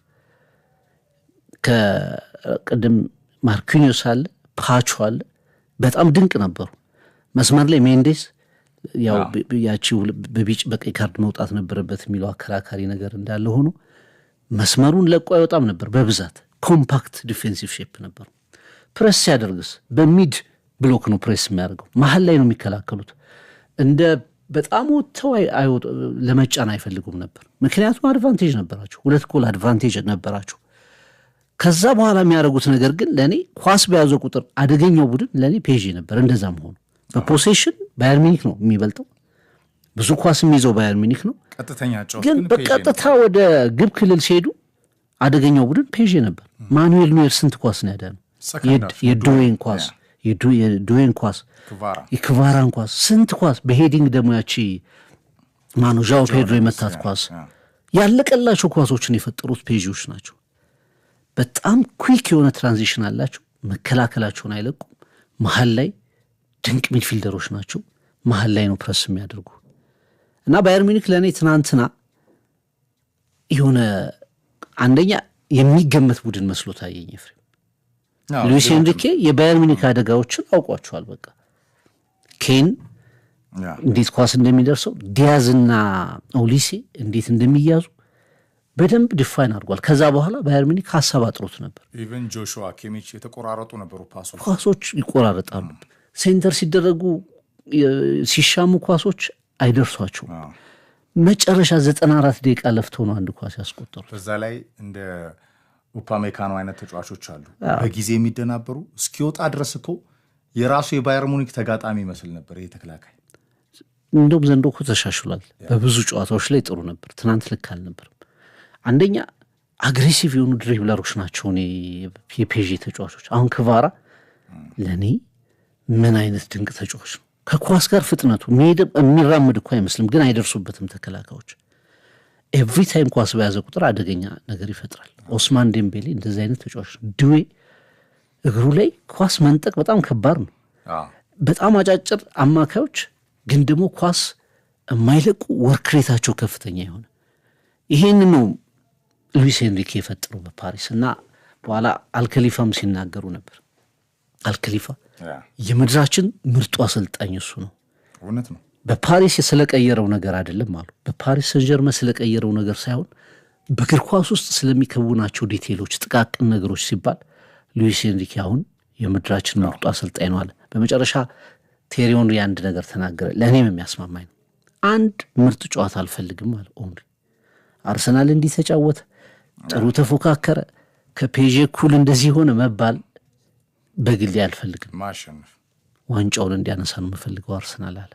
ከቅድም ማርኪኒዮስ አለ፣ ፓቾ አለ፣ በጣም ድንቅ ነበሩ። መስመር ላይ ሜንዴስ ያው ያቺ በቢጭ በቀይ ካርድ መውጣት ነበረበት የሚለው አከራካሪ ነገር እንዳለ ሆኖ መስመሩን ለቆ አይወጣም ነበር። በብዛት compact defensive shape ነበሩ። ፕሬስ ሲያደርግስ በ mid block ነው ፕሬስ የሚያደርገው። መሀል ላይ ነው የሚከላከሉት። እንደ በጣም ወጥተው ለመጫን አይፈልጉም ነበር። ምክንያቱም advantage ነበራቸው፣ ሁለት ጎል advantage ነበራቸው። ከዛ በኋላ የሚያደርጉት ነገር ግን ለእኔ ኳስ በያዘ ቁጥር አደገኛው ቡድን ለእኔ ፔዤ ነበር። እንደዛ መሆኑ በ possession ባየር ሚኒክ ነው የሚበልጠው። ብዙ ኳስ የሚይዘው ባየር ሚኒክ ነው። ቀጥተኛ ጨዋታ ግን በቀጥታ ወደ ግብ ክልል ሲሄዱ አደገኛው ቡድን ፔዤ ነበር። ማኑኤል ኑዌር ስንት ኳስ ነው ያዳነው? የዱዌን ኳስ የዱዌን ኳስ፣ የክቫራን ኳስ፣ ስንት ኳስ በ heading ደግሞ ያቺ ማኑ ዣኦ ፔድሮ የመታት ኳስ፣ ያለቀላቸው ኳሶችን የፈጠሩት ፔዢዎች ናቸው። በጣም quick የሆነ transition አላቸው። መከላከላቸውን አይለቁም። መሀል ላይ ድንቅ midfielder ኦች ናቸው። መሀል ላይ ነው ፕረስ የሚያደርጉ እና ባየር ሚኒክ ለእኔ ትናንትና የሆነ አንደኛ የሚገመት ቡድን መስሎ ታየኝ። ኤፍሬም፣ ሉዊስ ኤንሪኬ የባየር ሚኒክ አደጋዎችን አውቋቸዋል። በቃ ኬን እንዴት ኳስ እንደሚደርሰው፣ ዲያዝና ኦሊሴ እንዴት እንደሚያዙ በደንብ define አድርጓል። ከዛ በኋላ ባየር ሚኒክ ሀሳብ አጥሮት ነበር። Even ጆሹዋ ኪሚች የተቆራረጡ ነበሩ pass ኦች። ኳሶች ይቆራረጣሉ። Center ሲደረጉ ሲሻሙ ኳሶች አይደርሷቸውም። መጨረሻ 94 ደቂቃ ለፍተው ነው አንድ ኳስ ያስቆጠሩት። በዛ ላይ እንደ ኡፓሜካኖ አይነት ተጫዋቾች አሉ በጊዜ የሚደናበሩ። እስኪወጣ ድረስ እኮ የራሱ የባየር ሙኒክ ተጋጣሚ ይመስል ነበር ይህ ተከላካይ። እንደውም ዘንድሮ እኮ ተሻሽሏል። በብዙ ጨዋታዎች ላይ ጥሩ ነበር። ትናንት ልክ አልነበርም። አንደኛ Aggressive የሆኑ dribbler ኦች ናቸው። እኔ የፔዤ ተጫዋቾች አሁን ክቫራ ለእኔ ምን አይነት ድንቅ ተጫዋች ነው። ከኳስ ጋር ፍጥነቱ የሚራመድ እኮ አይመስልም፣ ግን አይደርሱበትም ተከላካዮች። Every time ኳስ በያዘ ቁጥር አደገኛ ነገር ይፈጥራል። ኦስማን ዴምቤሌ እንደዚህ አይነት ተጫዋች ነው። ድዌ እግሩ ላይ ኳስ መንጠቅ በጣም ከባድ ነው። በጣም አጫጭር አማካዮች ግን ደግሞ ኳስ የማይለቁ፣ work rate ኣቸው ከፍተኛ የሆነ፣ ይሄን ነው ሉዊስ ኤንሪኬ የፈጠረው በፓሪስ። እና በኋላ አልከሊፋም ሲናገሩ ነበር። አልከሊፋ የምድራችን ምርጡ አሰልጣኝ እሱ ነው። እውነት ነው። በፓሪስ ስለቀየረው ነገር አይደለም አሉ። በፓሪስ ሰን ስለቀየረው ነገር ሳይሆን በእግር ኳስ ውስጥ ስለሚከውናቸው detail ኦች፣ ጥቃቅን ነገሮች ሲባል ሉዊስ ኤንሪኬ አሁን የምድራችን ምርጡ አሰልጣኝ ነው አለ። በመጨረሻ ቴሪ ኦንሪ አንድ ነገር ተናገረ፣ ለእኔም የሚያስማማኝ ነው። አንድ ምርጥ ጨዋታ አልፈልግም አለ ኦንሪ። አርሰናል እንዲህ ተጫወተ፣ ጥሩ ተፎካከረ፣ ከፔዤ እኩል እንደዚህ ሆነ መባል በግሌ አልፈልግም። ማሸነፍ፣ ዋንጫውን እንዲያነሳ ነው የምፈልገው አርሰናል አለ።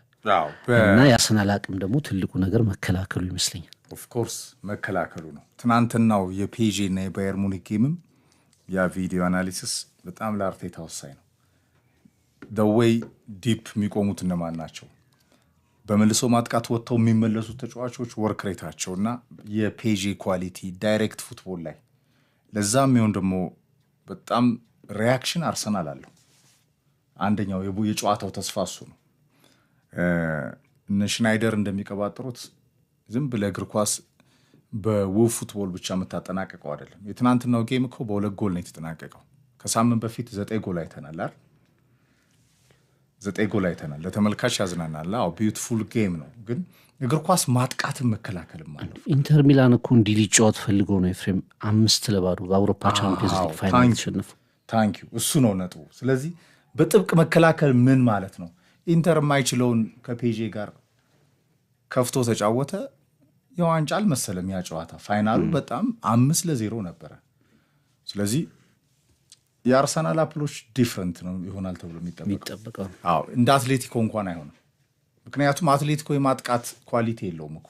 እና የአርሰናል አቅም ደግሞ ትልቁ ነገር መከላከሉ ይመስለኛል። Of course መከላከሉ ነው። ትናንትናው የፔዤ እና የባየር ሙኒክ game ም ያ video analysis በጣም ለአርቴታ ወሳኝ ነው። The way deep የሚቆሙት እነማን ናቸው? በመልሶ ማጥቃት ወጥተው የሚመለሱት ተጫዋቾች work rate ኣቸው እና የፔዤ quality direct football ላይ ለዛ የሚሆን ደግሞ በጣም reaction አርሰናል አለው። አንደኛው የጨዋታው ተስፋ እሱ ነው። እነ ሽናይደር እንደሚቀባጥሩት ዝም ብለህ እግር ኳስ በውብ football ብቻ የምታጠናቀቀው አይደለም። የትናንትናው game እኮ በ2 ጎል ነው የተጠናቀቀው። ከሳምንት በፊት 9 ጎል አይተናል አይደል? 9 ጎል አይተናል። ለተመልካች ያዝናናል። አዎ beautiful game ነው። ግን እግር ኳስ ማጥቃትን መከላከልም አለው። ኢንተር ሚላን እኮ እንዲህ ሊጫወት ፈልጎ ነው ኤፍሬም፣ 5-0 በአውሮፓ ቻምፒየንስ ሊግ final የተሸነፉ። Thank you፣ እሱ ነው ነጥቡ። ስለዚህ በጥብቅ መከላከል ምን ማለት ነው? ኢንተር የማይችለውን ከፔዤ ጋር ከፍቶ ተጫወተ። የዋንጫ አልመሰለም ያ ጨዋታ። Final ኡ በጣም 5-0 ነበረ። ስለዚህ የአርሰናል approach different ነው ይሆናል ተብሎ የሚጠበቀው። አዎ እንደ አትሌቲኮ እንኳን አይሆንም። ምክንያቱም አትሌቲኮ የማጥቃት quality የለውም እኮ።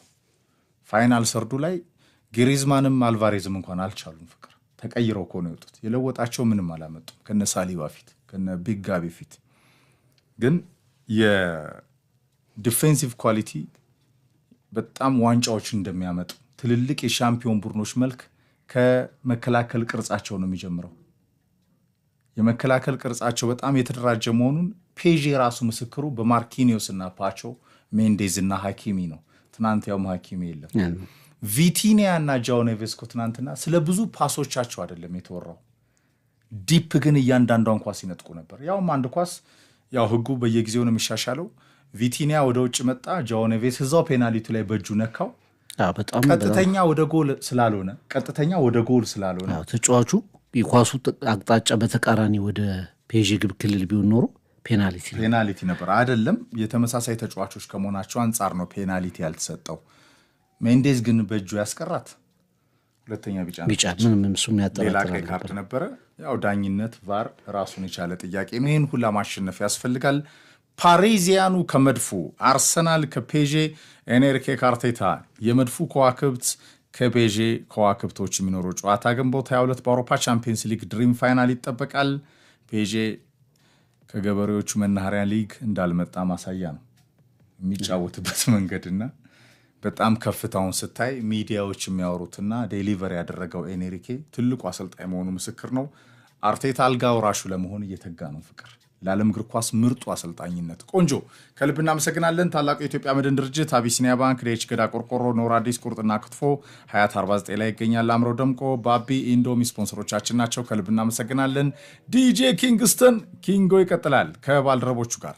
Final third ኡ ላይ ግሪዝማንም አልቫሬዝም እንኳን አልቻሉም። ፍቅር ተቀይረው እኮ ነው የወጡት። የለወጣቸው ምንም አላመጡም ከነ ሳሊባ ፊት፣ ከነ ቢግ ጋቢ ፊት። ግን የ defensive quality በጣም ዋንጫዎችን እንደሚያመጡ ትልልቅ የሻምፒዮን ቡድኖች መልክ ከመከላከል ቅርጻቸው ነው የሚጀምረው። የመከላከል ቅርጻቸው በጣም የተደራጀ መሆኑን ፔዤ ራሱ ምስክሩ በማርኪኒዮስ እና ፓቾ ሜንዴዝ እና ሀኪሚ ነው። ትናንት ያውም ሀኪሚ የለም። ቪቲኒያ እና ጃኦ ኔቬስ እኮ ትናንትና ስለ ብዙ pass ኦቻቸው አይደለም የተወራው። Deep ግን እያንዳንዷን ኳስ ይነጥቁ ነበር። ያውም አንድ ኳስ፣ ያው ህጉ በየጊዜው ነው የሚሻሻለው። ቪቲኒያ ወደ ውጭ መጣ። ጃኦ ኔቬስ እዛው ፔናልቲ ላይ በእጁ ነካው። በጣም ቀጥተኛ ወደ ጎል ስላልሆነ፣ ቀጥተኛ ወደ ጎል ስላልሆነ ተጫዋቹ የኳሱ አቅጣጫ በተቃራኒ ወደ ፔዤ ግብ ክልል ቢሆን ኖሮ ፔናልቲ። ፔናልቲ ነበር። አይደለም፣ የተመሳሳይ ተጫዋቾች ከመሆናቸው አንጻር ነው ፔናልቲ ያልተሰጠው። ሜንዴዝ ግን በእጁ ያስቀራት ሁለተኛ ቢጫ። ቢጫ፣ ምንም እሱ ሌላ ቀይ ካርድ ነበረ። ያው ዳኝነት VAR ራሱን የቻለ ጥያቄ ነው። ይህን ሁላ ማሸነፍ ያስፈልጋል። ፓሪዚያኑ ከመድፉ፣ አርሰናል ከፔዤ፣ ኤንሪኬ ካርቴታ የመድፉ ከዋክብት ከፔዤ ከዋክብቶች የሚኖረው ጨዋታ ግንቦት 22 በአውሮፓ ቻምፒየንስ ሊግ dream final ይጠበቃል። ፔዤ ከገበሬዎቹ መናኸሪያ ሊግ እንዳልመጣ ማሳያ ነው የሚጫወትበት መንገድና በጣም ከፍታውን ስታይ ሚዲያዎች የሚያወሩትና deliver ያደረገው ኤንሪኬ ትልቁ አሰልጣኝ መሆኑ ምስክር ነው። አርቴታ አልጋ ወራሹ ለመሆን እየተጋ ነው። ፍቅር ለዓለም እግር ኳስ ምርጡ አሰልጣኝነት። ቆንጆ፣ ከልብ እናመሰግናለን። ታላቁ የኢትዮጵያ መድን ድርጅት፣ አቢሲኒያ ባንክ፣ ዴች ገዳ ቆርቆሮ፣ ኖር አዲስ ቁርጥና ክትፎ ሀያት 49 ላይ ይገኛል። አምረው ደምቆ፣ ባቢ ኢንዶሚ ስፖንሰሮቻችን ናቸው። ከልብ እናመሰግናለን። ዲጄ ኪንግስተን ኪንጎ ይቀጥላል ከባልደረቦቹ ጋር።